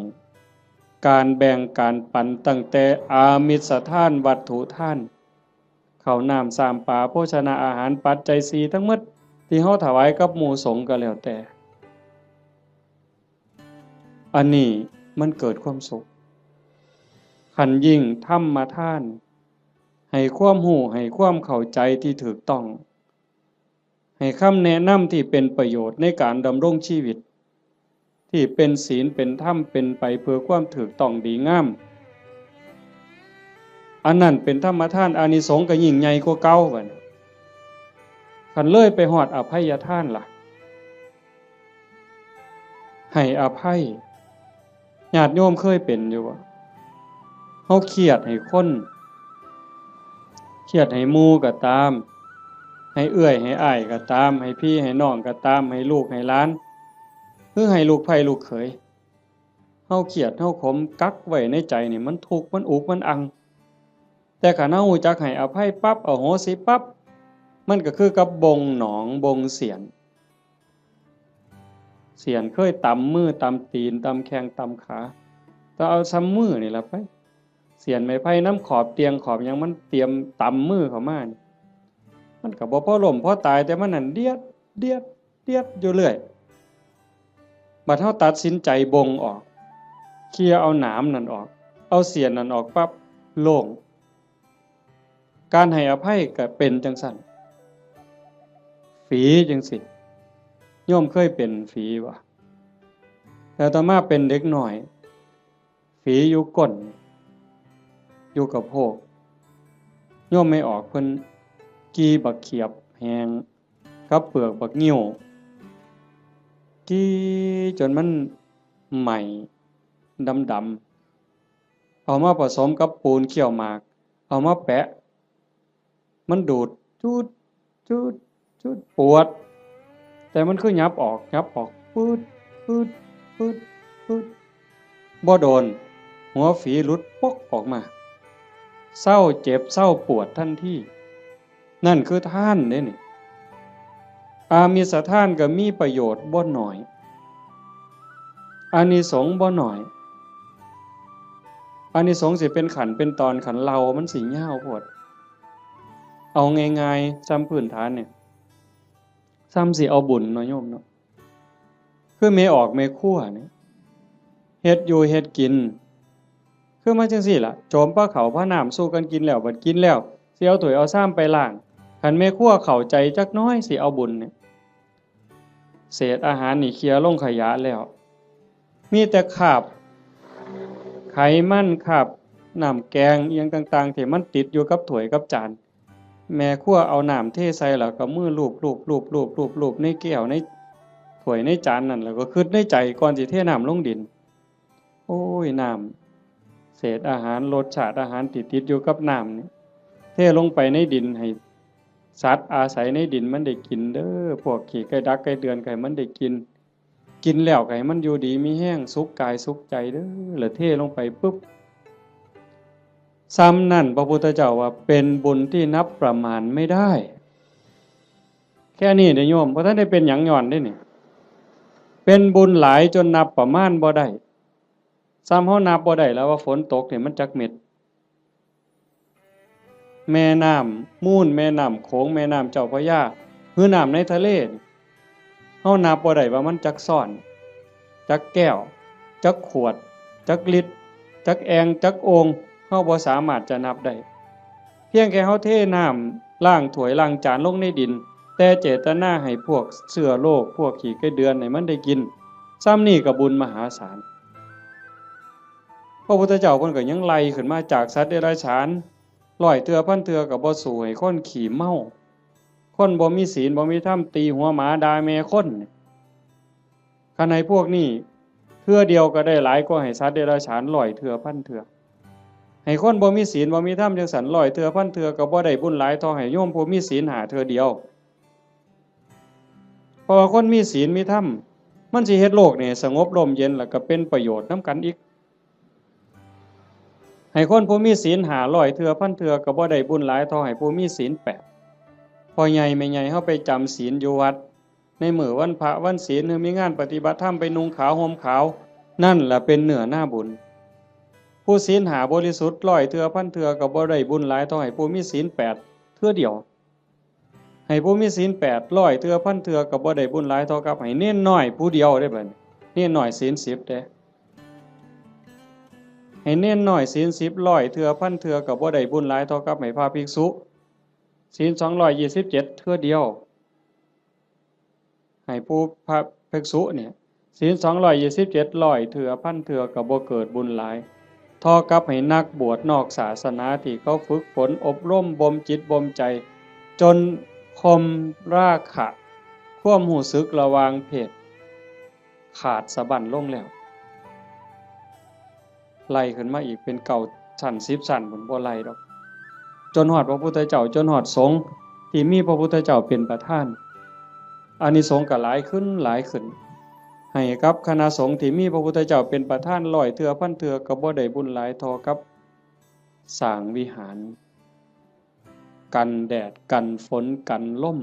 การแบ่ง การปัน ตั้งแต่อามิสทาน วัตถุทาน ข้าวน้ำ ซ้ำปลา โภชนาอาหาร ปัจจัยสี่ทั้งหมด ที่เฮาถวายกับหมู่สงฆ์ก็แล้วแต่ อันนี้มันเกิดความสุข คันยิ่งธรรมทาน ให้ความรู้ ให้ความเข้าใจที่ถูกต้อง ให้คำแนะนำที่เป็นประโยชน์ในการดำรงชีวิต ที่เป็นศีล เป็นธรรม เป็นไปเพื่อความถูกต้องดีงาม อันนั้นเป็นธรรมทาน อานิสงส์ก็ยิ่งใหญ่กว่าเก่าบัดนี้ คันเลยไปฮอดอภัยทานล่ะ ให้อภัย ญาติโยมเคยเป็นอยู่บ่ เฮาเครียดให้คน เครียดให้หมู่ก็ตาม ให้เอื้อยให้อ้ายก็ตาม ให้พี่ให้น้องก็ตาม ให้ลูกให้หลาน หรือให้ลูกใผลูกเขย เฮาเครียด เฮาขม กักไว้ในใจนี่ มันทุกข์ มันอุก มันอัง แต่คันเฮารู้จักให้อภัยปั๊บ อโหสิปั๊บ มันก็คือกับบ่งหนอง บ่งเสี้ยน เสี้ยนเคยตำมือตำตีน ตำแข้งตำขา แต่เอาส่ำมือนี่ล่ะไป เสี้ยนไม้ไผ่นำขอบเตียงขอบหยัง มันเตรียมตำมือเข้ามานี่ มันก็บ่พอล้มพอตาย แต่มันนั่นเดียด เดียด เดียดอยู่เรื่อย บัดเฮาตัดสินใจบ่งออก เคลียร์เอาหนามนั่นออก เอาเสี้ยนนั่นออกปั๊บ โล่ง การให้อภัยก็เป็นจั่งซั้น ฝีจั่งซี้ โยมเคยเป็นฝีบ่ แต่อาตมาเป็นเด็กน้อย ฝีอยู่ก้น อยู่กะโพก โยมแม่ออกเพิ่นกี่บักเขียบแห้ง กับเปลือกบักงิ้ว กี่จนมันไหม้ดำๆ เอามาผสมกับปูนเขี้ยวหมาก เอามาแปะ มันดูด จูด จูด จูด ปวด แต่มันคือหยับออก หยับออก ปืด ปืด ปืด ปืด บ่โดน หัวฝีหลุดปกออกมา เซาเจ็บ เซาปวดทันที นั่นคือทานเด้นี่ อามิสทานก็มีประโยชน์บ่น้อย อานิสงส์บ่น้อย อานิสงส์สิเป็นขั้นเป็นตอน คันเล่ามันสิยาวโพด เอาง่ายๆ ส่ำพื้นฐานเนี่ย ส่ำสิเอาบุญเนาะโยมเนาะ คือแม่ออกแม่ครัวเนี่ย เฮ็ดอยู่เฮ็ดกิน คือมาจั่งซี้ล่ะ โจมพาข้าวพาน้ำสู่กันกินแล้ว บัดกินแล้ว สิเอาถ้วยเอาชามไปล้าง คันแม่ครัวเข้าใจจักหน่อย สิเอาบุญเนี่ย เศษอาหารนี่เคลียร์ลงขยะแล้ว มีแต่คราบไขมัน คราบน้ำแกงอิหยังต่างๆ ที่มันติดอยู่กับถ้วยกับจาน แม่ครัวเอาน้ำเทใส่แล้วก็มือลูบๆๆๆๆในแก้ว ในถ้วยในจานนั่น แล้วก็คิดในใจก่อนสิเทน้ำลงดิน โอ้ย น้ำ เศษอาหาร รสชาติอาหารที่ติดอยู่กับน้ำนี่ เทลงไปในดิน ให้สัตว์อาศัยในดินมันได้กินเด้อ พวกขี้ไก่ดักไก่เดือนก็ให้มันได้กิน กินแล้วก็ให้มันอยู่ดีมีแฮง สุขกายสุขใจเด้อ แล้วเทลงไปปุ๊บ ส่ำนั่นพระพุทธเจ้าว่าเป็นบุญที่นับประมาณไม่ได้ แค่นี้เด้อโยม บ่ทันได้เป็นหยังย้อนเด้นี่ เป็นบุญหลายจนนับประมาณบ่ได้ ส่ำเฮานับบ่ได้แล้วว่าฝนตกนี่มันจักเม็ด แม่น้ำมูล แม่น้ำโขง แม่น้ำเจ้าพระยา หรือน้ำในทะเลนี่ เฮานับบ่ได้ว่ามันจักซ้อน จักแก้ว จักขวด จักลิตร จักแอ่ง จักโอ่ง เฮาบ่สามารถจะนับได้ เพียงแค่เฮาเทน้ำล้างถ้วยล้างจานลงในดิน แต่เจตนาให้พวกเชื้อโรค พวกขี้ไก่เดือนให้มันได้กิน ส่ำนี่ก็บุญมหาศาล พระพุทธเจ้าเพิ่นก็ยังไล่ขึ้นมาจากสัตว์เดรัจฉาน ร้อยเทื่อพันเทื่อก็บ่สู้ให้คนขี้เมา คนบ่มีศีลบ่มีธรรม ตีหัวหมาด่าแม่คน คันให้พวกนี้เทื่อเดียวก็ได้หลายกว่าให้สัตว์เดรัจฉานร้อยเทื่อพันเทื่อ ให้คนบ่มีศีลบ่มีธรรมจั่งซั้นร้อยเทื่อพันเทื่อก็บ่ได้บุญหลายเท่าให้โยมผู้มีศีลห้าเทื่อเดียว เพราะว่าคนมีศีลมีธรรม มันสิเฮ็ดโลกนี่สงบร่มเย็น แล้วก็เป็นประโยชน์นำกันอีก ให้คนผู้มีศีลห้าร้อยเทื่อพันเทื่อก็บ่ได้บุญหลายเท่าให้ผู้มีศีลแปด พ่อใหญ่แม่ใหญ่เฮาไปจำศีลอยู่วัด ในมื้อวันพระวันศีล หรือมีงานปฏิบัติธรรมไปนุ่งขาวห่มขาว นั่นล่ะเป็นเนื้อนาบุญ ผู้ศีลห้าบริสุทธิ์ร้อยเทื่อพันเทื่อก็บ่ได้บุญหลายเท่าให้ผู้มีศีลแปดเทื่อเดียว ให้ผู้มีศีลแปดร้อยเทื่อพันเทื่อก็บ่ได้บุญหลายเท่ากับให้เณรน้อยผู้เดียวเด้บัดนี้ เณรน้อยศีลสิบเด้ ให้เณรน้อยศีลสิบร้อยเทื่อพันเทื่อก็บ่ได้บุญหลายเท่ากับให้พระภิกษุ ศีลสองร้อยยี่สิบเจ็ดเทื่อเดียว ให้ผู้พระภิกษุเนี่ย ศีลสองร้อยยี่สิบเจ็ดร้อยเทื่อพันเทื่อก็บ่เกิดบุญหลาย เท่ากับให้นักบวชนอกศาสนาที่เขาฝึกฝนอบรมบ่มจิตบ่มใจ จนข่มราคะ ความรู้สึกระหว่างเพศ ขาดสะบั้นลงแล้ว ไล่ขึ้นมาอีกเป็นเก้าชั้นสิบชั้นพุ้น บ่ไล่ดอก จนฮอดพระพุทธเจ้า จนฮอดสงฆ์ที่มีพระพุทธเจ้าเป็นประธาน อานิสงส์ก็หลายขึ้นหลายขึ้น ให้กับคณะสงฆ์ที่มีพระพุทธเจ้าเป็นประธานร้อยเทื่อพันเทื่อก็บ่ได้บุญหลายเท่ากับสร้างวิหาร กันแดดกันฝนกันลม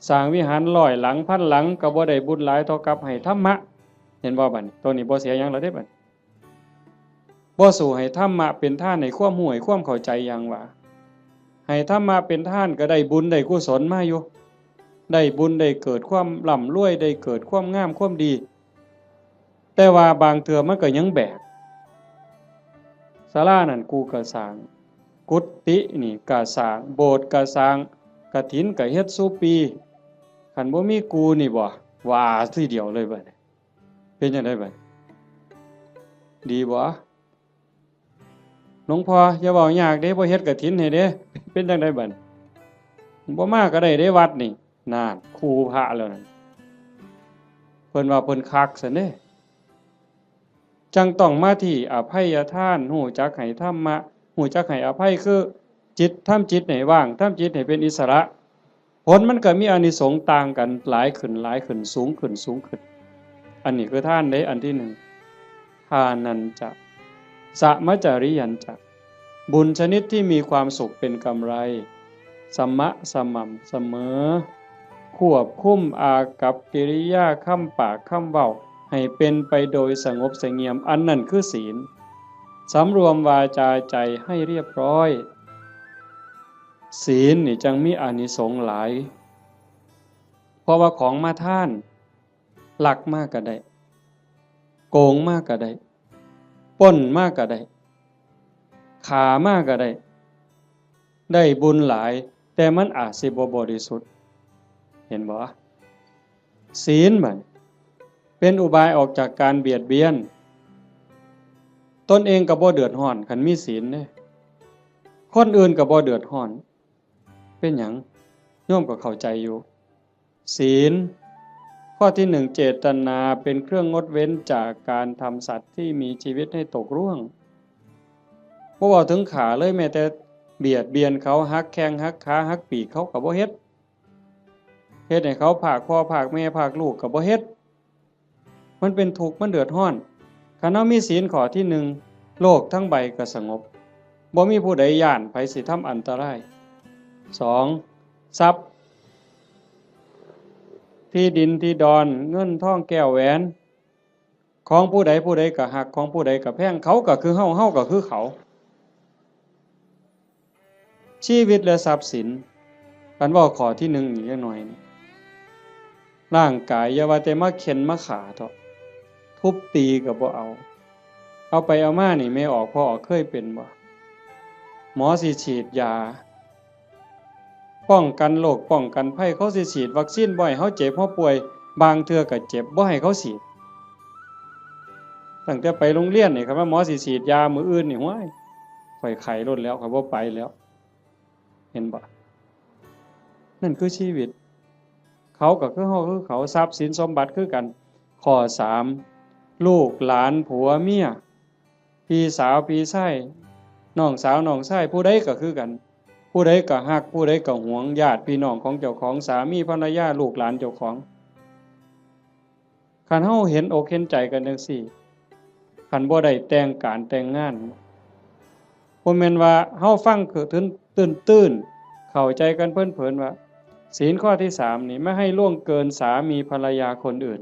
สร้างวิหารร้อยหลังพันหลังก็บ่ได้บุญหลายเท่ากับให้ธรรมะ เห็นบ่บัดนี้ ตัวนี้บ่เสียหยังแล้วเด้บัดนี้ บ่สู้ให้ธรรมะเป็นทานให้ความรู้ให้ความเข้าใจอย่างว่า ให้ธรรมะเป็นทานก็ได้บุญได้กุศลมาอยู่ ได้บุญได้เกิดความร่ำรวย ได้เกิดความงามความดี แต่ว่าบางเทื่อมันก็ยังแบก ศาลานั่นกูก็สร้าง กุฏินี่ก็สร้าง โบสถ์ก็สร้าง กฐินก็เฮ็ดซุปี คันบ่มีกูนี่บ่ ว่าทีเดียวเลยบัดนี้ เป็นจั่งใดบัดนี้ ดีบ่ หลวงพ่ออย่าเว้ายากเด้ บ่เฮ็ดกฐินให้เด้ เป็นจั่งใดบัดนี้ บ่มาก็ได้เด้วัดนี่ นั่น คู่พระแล้วนั่น เพิ่นว่าเพิ่นคักซั้นเด้ จั่งต้องมาที่อภัยทาน รู้จักให้ธรรมะ รู้จักให้อภัย คือจิต ทำจิตให้ว่าง ทำจิตให้เป็นอิสระ ผลมันก็มีอานิสงส์ต่างกัน หลายขึ้น หลายขึ้น สูงขึ้น สูงขึ้น อันนี้คือทานเด้ อันที่หนึ่ง ทานัญจะ สะมะจาริยัญจะ บุญชนิดที่มีความสุขเป็นกำไร สมะ สม่ำเสมอ ควบคุมอากัปกิริยา คำปาก คำเว้า ให้เป็นไปโดยสงบเสงี่ยม อันนั้นคือศีล สำรวมวาจาใจให้เรียบร้อย ศีลนี่จั่งมีอานิสงส์หลาย เพราะว่าของมาทาน ลักมาก็ได้ โกงมาก็ได้ ปล้นมาก็ได้ ฆ่ามาก็ได้ ได้บุญหลาย แต่มันอาจสิบ่บริสุทธิ์ เห็นบ่ ศีลบัดเป็นอุบายออกจากการเบียดเบียน ตนเองก็บ่เดือดร้อน คันมีศีลเด้ คนอื่นก็บ่เดือดร้อน เป็นหยัง โยมก็เข้าใจอยู่ ศีล ข้อที่หนึ่ง เจตนาเป็นเครื่องงดเว้นจากการทำสัตว์ที่มีชีวิตให้ตกร่วง บ่เว้าถึงฆ่าเลย แม้แต่เบียดเบียนเขา หักแข้งหักขา หักปีกเขาก็บ่เฮ็ด เฮ็ดให้เขาพรากพ่อพรากแม่พรากลูกก็บ่เฮ็ด มันเป็นทุกข์ มันเดือดร้อน คันเฮามีศีลข้อที่หนึ่ง โลกทั้งใบก็สงบ บ่มีผู้ใดย้านไผสิทำอันตราย สอง ทรัพย์ ที่ดินที่ดอน เงินทองแก้วแหวน ของผู้ใดผู้ใดก็ฮัก ของผู้ใดก็แพง เขาก็คือเฮา เฮาก็คือเขา ชีวิตและทรัพย์สิน คันเว้าข้อที่หนึ่งนี่จักหน่อยนี่ ร่างกายอย่าว่าแต่มาเฆ็่นมาฆ่าเถาะ ทุบตีก็บ่เอา เอาไปเอามานี่ แม่ออกพ่อออกเคยเป็นบ่ หมอสิฉีดยา ป้องกันโรคป้องกันภัย เขาสิฉีดวัคซีนบ่ให้เฮาเจ็บเฮาป่วย บางเทื่อก็เจ็บบ่ให้เขาฉีด ตั้งแต่ไปโรงเรียนนี่ คันว่าหมอสิฉีดยามื้ออื่นนี่ ห้วย ข้อยไข้โลดแล้ว ข้อยบ่ไปแล้ว เห็นบ่ นั่นคือชีวิต เขาก็คือเฮาคือเขา ทรัพย์สินสมบัติคือกัน ข้อสาม ลูกหลานผัวเมีย พี่สาวพี่ชาย น้องสาวน้องชาย ผู้ใดก็คือกัน ผู้ใดก็ฮัก ผู้ใดก็หวง ญาติพี่น้องของเจ้าของ สามีภรรยา ลูกหลานเจ้าของ คันเฮาเห็นอกเห็นใจกันจั่งซี้ คันบ่ได้แต่งการแต่งงาน บ่แม่นว่าเฮาฟังคือตื้นๆ เข้าใจกันเพลินๆ ว่า ศีลข้อที่สามนี่ ไม่ให้ล่วงเกินสามีภรรยาคนอื่น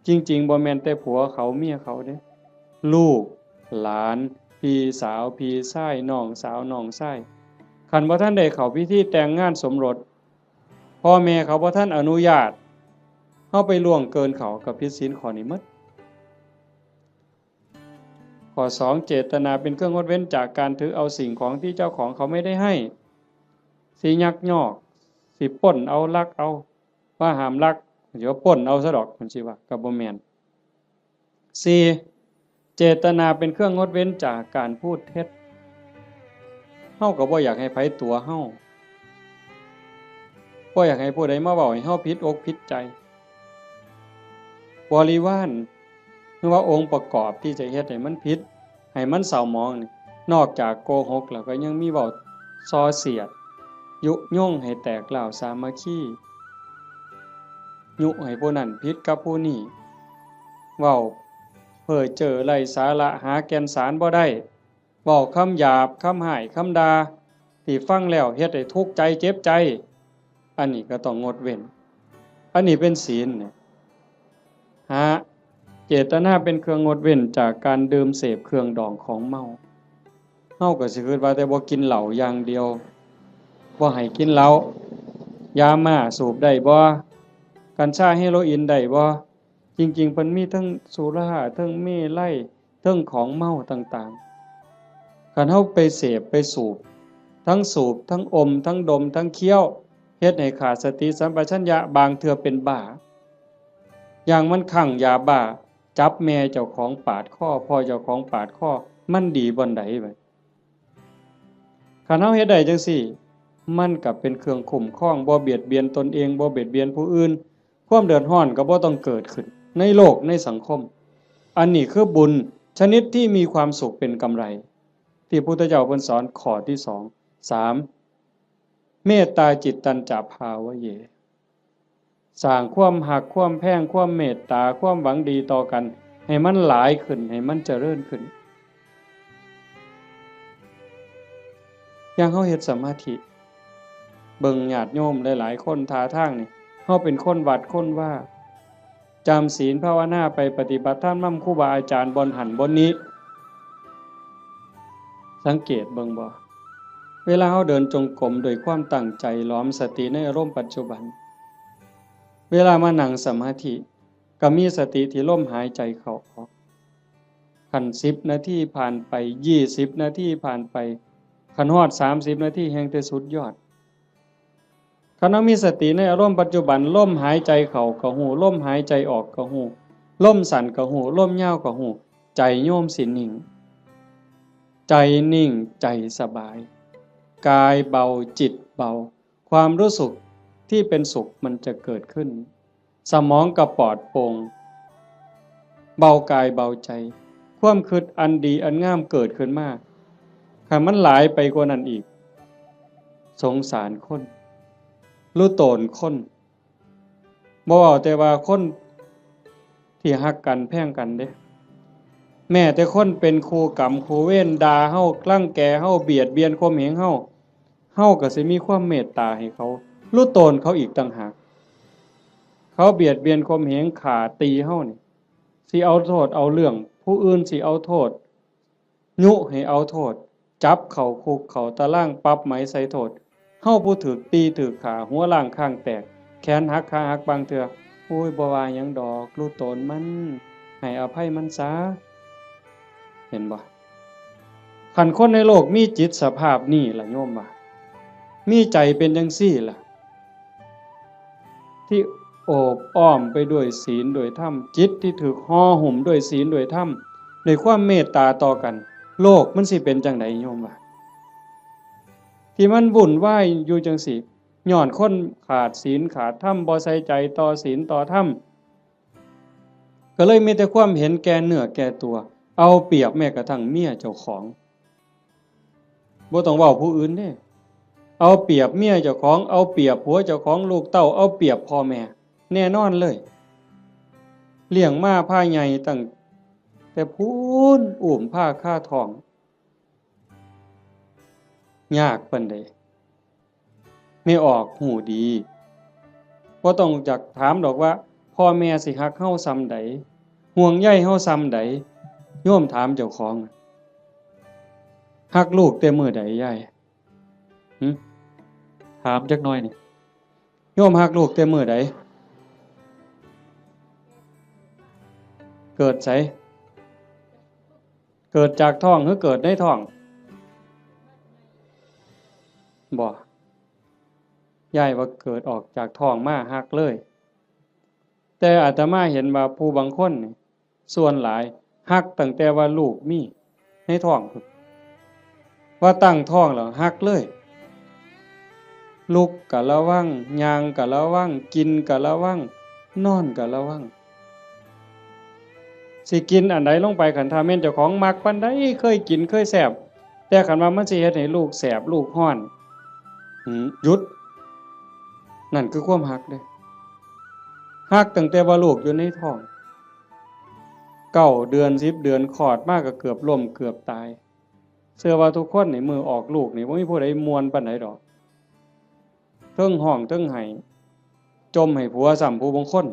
จริงๆ บ่แม่นแต่ผัวเขาเมียเขาเด้ ลูกหลาน พี่สาวพี่ชาย น้องสาวน้องชาย คันบ่ทันได้เข้าพิธีแต่งงานสมรส พ่อแม่เขาบ่ทันอนุญาต เฮาไปล่วงเกินเขาก็ผิดศีลข้อนี้หมด ข้อสอง เจตนาเป็นเครื่องงดเว้นจากการถือเอาสิ่งของที่เจ้าของเขาไม่ได้ให้ สิยักยอก สิปล้นเอา ลักเอา ว่าห้ามลัก เดี๋ยวปล้นเอาซะดอก มันสิว่า ก็บ่แม่น สี่ เจตนาเป็นเครื่องงดเว้นจากการพูดเท็จ เฮาก็บ่อยากให้ไผตั๋วเฮา บ่อยากให้ผู้ใดมาเว้าให้เฮาผิดอกผิดใจ บริวาร หรือว่าองค์ประกอบที่จะเฮ็ดให้มันผิด ให้มันเศร้าหมองนี่ นอกจากโกหกแล้วก็ยังมีเว้าส่อเสียด ยุยงให้แตกร้าวสามัคคี ยุให้ผู้นั้นผิดกับผู้นี้ เว้าเพ้อเจ้อไร้สาระ หาแก่นสารบ่ได้ เว้าคำหยาบ คำฮ้าย คำด่า ที่ฟังแล้วเฮ็ดให้ทุกข์ใจเจ็บใจ อันนี้ก็ต้องงดเว้น อันนี้เป็นศีลเนี่ย ห้า เจตนาเป็นเครื่องงดเว้นจากการดื่มเสพเครื่องดองของเมา เฮาก็สิคิดว่าแต่บ่กินเหล้าอย่างเดียว บ่ให้กินเหล้า ยาม่าสูบได้บ่ กัญชาเฮโรอีนได้บ่ จริงๆ เพิ่นมีทั้งสุรา ทั้งเมรัย ทั้งของเมาต่างๆ คันเฮาไปเสพไปสูบ ทั้งสูบ ทั้งอม ทั้งดม ทั้งเคี้ยว เฮ็ดให้ขาดสติสัมปชัญญะ บางเทื่อเป็นบ้า อย่างมันคลั่งยาบ้า จับแม่เจ้าของปาดคอ พ่อเจ้าของปาดคอ มันดีบ่อนใดบัด คันเฮาเฮ็ดได้จั่งซี้ มันก็เป็นเครื่องคุ้มครอง บ่เบียดเบียนตนเอง บ่เบียดเบียนผู้อื่น ความเดือดร้อนก็บ่ต้องเกิดขึ้น ในโลกในสังคม อันนี้คือบุญชนิดที่มีความสุขเป็นกำไร ที่พุทธเจ้าเพิ่นสอนข้อที่สอง สาม เมตตาจิตตัญจะภาวะเย สร้างความฮัก ความแพง ความเมตตา ความหวังดีต่อกัน ให้มันหลายขึ้น ให้มันเจริญขึ้น อย่างเฮาเฮ็ดสมาธิ เบิ่งญาติโยมหลายๆ คนท่าทางนี่ เฮาเป็นคนวัดคนวา จำศีลภาวนาไป ปฏิบัติธรรมนำครูบาอาจารย์บ่อนหั้นบ่อนนี้ สังเกตเบิ่งบ่ เวลาเฮาเดินจงกรมด้วยความตั้งใจ หลอมสติในอารมณ์ปัจจุบัน เวลามานั่งสมาธิ ก็มีสติที่ลมหายใจเข้าออก คันสิบนาทีผ่านไป ยี่สิบนาทีผ่านไป คันฮอดสามสิบนาทีแฮ่งแต่สุดยอด คันเฮามีสติในอารมณ์ปัจจุบัน ลมหายใจเข้าก็ฮู้ ลมหายใจออกก็ฮู้ ลมสั้นก็ฮู้ ลมยาวก็ฮู้ ใจโยมสินิ่ง ใจนิ่ง ใจสบาย กายเบา จิตเบา ความรู้สึกที่เป็นสุขมันจะเกิดขึ้น สมองก็ปลอดโปร่ง เบากายเบาใจ ความคิดอันดีอันงามเกิดขึ้นมา คันมันหลายไปกว่านั้นอีก สงสารคน รู้ตนคน บ่เว้าแต่ว่าคนที่ฮักกันแพงกันเด้ แม้แต่คนเป็นคู่กรรมคู่เวร ด่าเฮา รังแกเฮา เบียดเบียนข่มเหงเฮา เฮาก็สิมีความเมตตาให้เขา รู้ตนเขาอีกต่างหาก เขาเบียดเบียนข่มเหง ฆ่าตีเฮานี่ สิเอาโทษเอาเรื่อง ผู้อื่นสิเอาโทษ ยุให้เอาโทษ จับเข้าคุกเข้าตาราง ปรับไหมใส่โทษ เฮาผู้ถูกตีถูกฆ่า หัวล้างคางแตก แขนหักขาหักบางเทื่อ โอ้ย บ่ว่าหยังดอก รู้ตนมัน ให้อภัยมันซะ เห็นบ่ คันคนในโลกมีจิตสภาพนี้ล่ะโยมว่า มีใจเป็นจังซี่ล่ะ ที่โอบอ้อมไปด้วยศีลด้วยธรรม จิตที่ถูกห่อหุ้มด้วยศีลด้วยธรรม ด้วยความเมตตาต่อกัน โลกมันสิเป็นจังใดโยมว่า ที่มันวุ่นวายอยู่จังซี่ ย้อนคนขาดศีลขาดธรรม บ่ใส่ใจต่อศีลต่อธรรม ก็เลยมีแต่ความเห็นแก่เนื้อแก่ตัว เอาเปรียบแม้กระทั่งเมียเจ้าของ บ่ต้องเว้าผู้อื่นเด้ เอาเปรียบเมียเจ้าของ เอาเปรียบผัวเจ้าของ ลูกเต้า เอาเปรียบพ่อแม่ แน่นอนเลย เลี้ยงมาพาใหญ่ตั้งแต่พู้น อุ้มพาคาท้อง ยากปานใด แม่ออกฮู้ดี บ่ต้องอยากถามดอกว่า พ่อแม่สิฮักเฮาส่ำใด ห่วงใยเฮาส่ำใด โยมถามเจ้าของ ฮักลูกแต่มื้อใดยาย หึ ถามจักหน่อยนี่ โยมฮักลูกแต่มื้อใด เกิดไส เกิดจากท้องหรือเกิดในท้อง บ่ ยายว่าเกิดออกจากท้องมาฮักเลย แต่อาตมาเห็นว่าผู้บางคนนี่ ส่วนหลายฮักตั้งแต่ว่าลูกมีในท้องพุ้น ว่าตั้งท้องแล้วฮักเลย ลุกก็ระวัง ย่างก็ระวัง กินก็ระวัง นอนก็ระวัง สิกินอันใดลงไป คันถ้าแม่นเจ้าของมักปานใด เคยกินเคยแซ่บ แต่คันว่ามันสิเฮ็ดให้ลูกแสบลูกร้อน หืม หยุด นั่นคือความฮักเด้ ฮักตั้งแต่ว่าลูกอยู่ในท้อง เก้าเดือน สิบเดือน คลอดมาก็เกือบล้มเกือบตาย เชื่อว่าทุกคนนี่มื้อออกลูกนี่บ่มีผู้ใดม่วนปานใดดอก เทิงฮ้องเทิงไห้ จ่มให้ผัวซ้ำผู้บางคน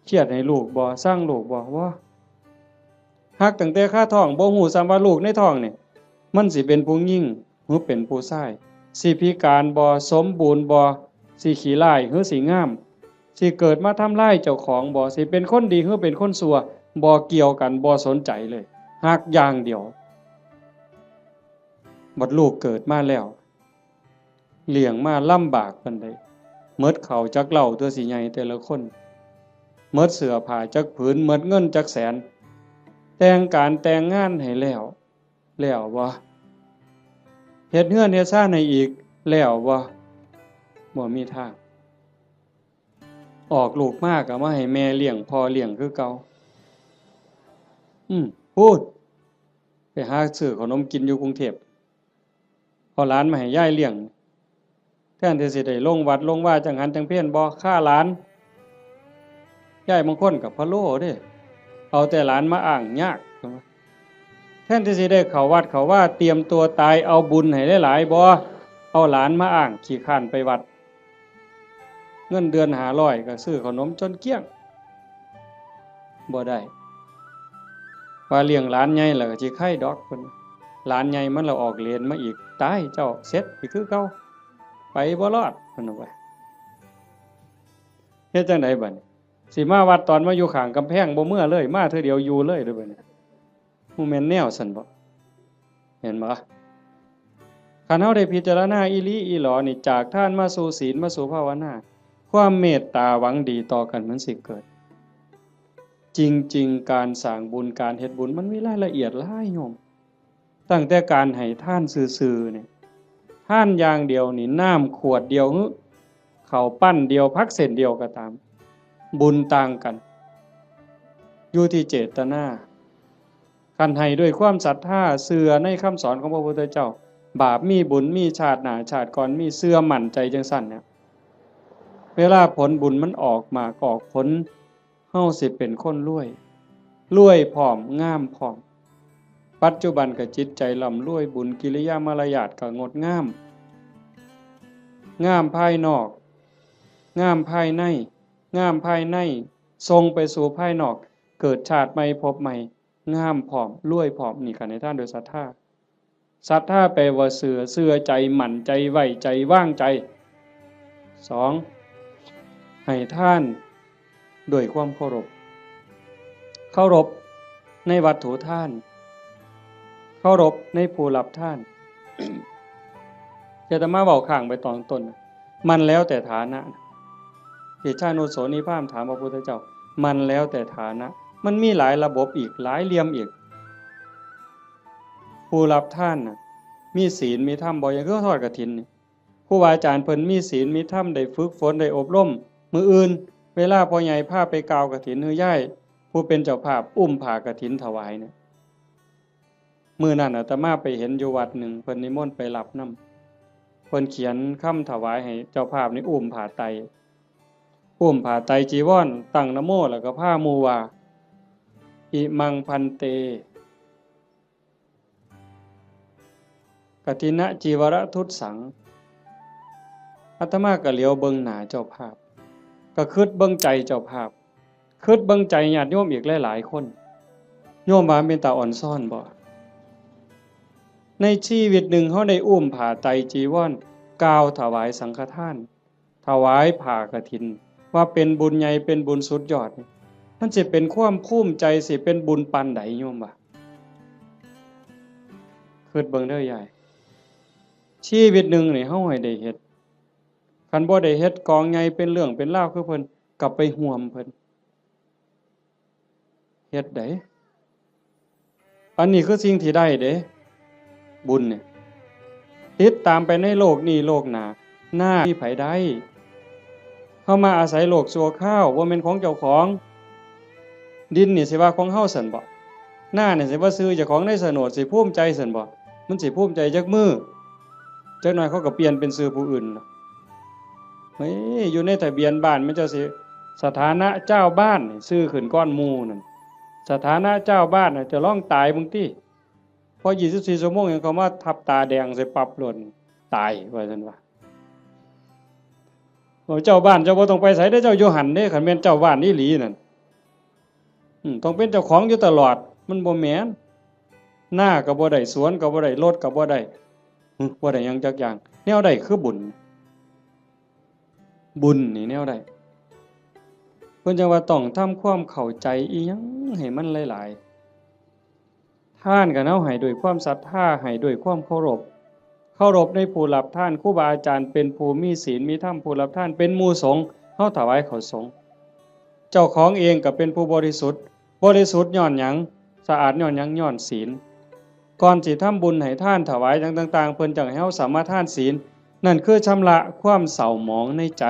เครียดให้ลูกบ่ ซังลูกบ่ บ่ ฮักตั้งแต่คาท้อง บ่ฮู้ซ้ำว่าลูกในท้องนี่ มันสิเป็นผู้หญิงหรือเป็นผู้ชาย สิพิการบ่ สมบูรณ์บ่ สิขี้ร้ายหรือสิงาม สิเกิดมาทำลายเจ้าของบ่ สิเป็นคนดีหรือเป็นคนชั่ว บ่เกี่ยวกัน บ่สนใจเลย ฮักอย่างเดียว บัดลูกเกิดมาแล้ว เลี้ยงมาลำบากปานใด หมดข้าวจักเล่าตัวสิใหญ่แต่ละคน หมดเสื้อผ้าจักผืน หมดเงินจักแสน แต่งการแต่งงานให้แล้ว แล้วบ่ เฮ็ดเฮือนเฮ็ดซานให้อีก แล้วบ่ บ่มีทาง ออกลูกมาก็มาให้แม่เลี้ยงพ่อเลี้ยงคือเก่า อืม พูด ไปหาซื้อขนมกินอยู่กรุงเทพฯ เอาหลานมาให้ยายเลี้ยง แทนที่สิได้ลงวัดลงวาจังหันจังเพลบ่ ฆ่าหลาน ยายบางคนก็พะโล้เด้ เอาแต่หลานมาอ้างยาก แทนที่สิได้เข้าวัดเข้าวา เตรียมตัวตาย เอาบุญให้หลายๆ บ่ เอาหลานมาอ้าง ขี้คร้านไปวัด เงินเดือนห้าร้อยก็ซื้อขนมจนเกลี้ยง บ่ได้ ว่าเลี้ยงหลานใหญ่แล้วก็สิไคดอกเพิ่น หลานใหญ่มันละออกเลนมาอีก ตายเจ้า เสร็จอีกคือเก่า ไปบ่รอดเพิ่นว่า เฮ็ดจั่งใดบัดนี้ สิมาวัดตอนมาอยู่ข้างกำแพงบ่เมือเลย มาเทื่อเดียวอยู่เลยเด้อบัดนี้ บ่แม่นแนวซั่นบ่ เห็นบ่ คันเฮาได้พิจารณาอีหลีอีหลอนี่ จากทานมาสู่ศีลมาสู่ภาวนา ความเมตตาหวังดีต่อกันมันสิเกิด จริงๆ การสร้างบุญการเฮ็ดบุญมันมีรายละเอียดหลายโยม ตั้งแต่การให้ทานซื่อๆ นี่ ทานอย่างเดียวนี่ น้ำขวดเดียวหรือ ข้าวปั้นเดียว ผักเส้นเดียวก็ตาม บุญต่างกัน อยู่ที่เจตนา คันให้ด้วยความศรัทธา เชื่อในคำสอนของพระพุทธเจ้า บาปมีบุญมี ชาติหน้าชาติก่อนมี เชื่อมั่นใจจั่งซั่นเนี่ย เวลาผลบุญมันออกหมากออกผล เฮาสิเป็นคนรวย รวยพร้อม งามพร้อม ปัจจุบันก็จิตใจร่ำรวย บุญกิริยามารยาทก็งดงาม งามภายนอก งามภายใน งามภายใน ส่งไปสู่ภายนอก เกิดชาติใหม่ภพใหม่ งามพร้อม รวยพร้อม นี่ก็ให้ทานด้วยศรัทธา ศรัทธาแปลว่าเชื่อ เชื่อใจ มั่นใจ ไว้ใจ วางใจ สอง ให้ทานด้วยความเคารพ เคารพในวัตถุทาน เคารพในผู้รับทาน อาตมาเว้าค้างไปตอนต้น มันแล้วแต่ฐานะ เดชานุโสนีพราหมณ์ถามพระพุทธเจ้า มันแล้วแต่ฐานะ มันมีหลายระบบอีก หลายเหลี่ยมอีก ผู้รับทานน่ะ มีศีลมีธรรมบ่ อย่างคือทอดกฐินนี่ ครูบาอาจารย์เพิ่นมีศีลมีธรรม ได้ฝึกฝน ได้อบรม มื้ออื่น เวลาพ่อใหญ่พาไปกล่าวกฐิน หรือยายผู้เป็นเจ้าภาพอุ้มผ้ากฐินถวายเนี่ย มื้อนั้นอาตมาไปเห็นอยู่วัดหนึ่ง เพิ่นนิมนต์ไปรับนำ เพิ่นเขียนคำถวายให้เจ้าภาพนี่อุ้มผ้าไตร อุ้มผ้าไตรจีวร ตั้งนะโม แล้วก็พาหมู่ว่า อิมังพันเต กฐินจีวรทุตสัง อาตมาก็เหลียวเบิ่งหน้าเจ้าภาพ ก็คิดเบิ่งใจเจ้าภาพ คิดเบิ่งใจญาติโยมอีกหลายๆ คน โยมว่าเป็นตาอ่อนซ้อนบ่ ในชีวิตหนึ่งเฮาได้อุ้มผ้าไตรจีวร กล่าวถวายสังฆทาน ถวายผ้ากฐิน ว่าเป็นบุญใหญ่ เป็นบุญสุดยอด มันสิเป็นความภูมิใจ สิเป็นบุญปานใดโยมว่า คิดเบิ่งเด้อยาย ชีวิตหนึ่งนี่เฮาให้ได้เฮ็ด คันบ่ได้เฮ็ดกองใหญ่เป็นเรื่องเป็นราวคือเพิ่น ก็ไปร่วมเพิ่น เฮ็ดได้ อันนี้คือสิ่งที่ได้เด้ บุญเนี่ย ติดตามไปในโลกนี้โลกหน้า นามีไผได้ เฮามาอาศัยโลกชั่วคราว บ่แม่นของเจ้าของ ดินนี่สิว่าของเฮาซั่นบ่ นานี่สิว่าชื่อเจ้าของในโฉนด สิภูมิใจซั่นบ่ มันสิภูมิใจจักมื้อ จักหน่อยเขาก็เปลี่ยนเป็นชื่อผู้อื่นล่ะ เฮ้ย อยู่ในทะเบียนบ้านมันเจ้าสิ สถานะเจ้าบ้านนี่ชื่อขึ้นก่อนหมู่นั่น สถานะเจ้าบ้านน่ะ จะลองตายเบิ่งติ พอยี่สิบสี่ชั่วโมงหยังเขามาทับตาแดงใส่ปั๊บโลด ตายว่าซั่นว่า โอ้ เจ้าบ้านเจ้าบ่ต้องไปไสเด้อ เจ้าอยู่หั่นเด้ คันแม่นเจ้าบ้านอีหลีนั่น อืม ต้องเป็นเจ้าของอยู่ตลอด มันบ่แม่น นาก็บ่ได้ สวนก็บ่ได้ รถก็บ่ได้ อืม บ่ได้หยังจักอย่าง แนวใดคือบุญ บุญนี่แนวใด เพิ่นจั่งว่าต้องทำความเข้าใจอีหยังให้มันหลายๆ ทานก็เฮาให้ด้วยความศรัทธา ให้ด้วยความเคารพ เคารพในผู้รับทาน ครูบาอาจารย์เป็นผู้มีศีลมีธรรม ผู้รับทานเป็นหมู่สงฆ์ เฮาถวายข้าวสงฆ์ เจ้าของเองก็เป็นผู้บริสุทธิ์ บริสุทธิ์ย้อนหยัง สะอาดย้อนหยัง ย้อนศีล ก่อนสิทำบุญให้ทานถวายหยังต่างๆ เพิ่นจั่งให้เฮาสมาทานศีล นั่นคือชำระความเศร้าหมองในใจ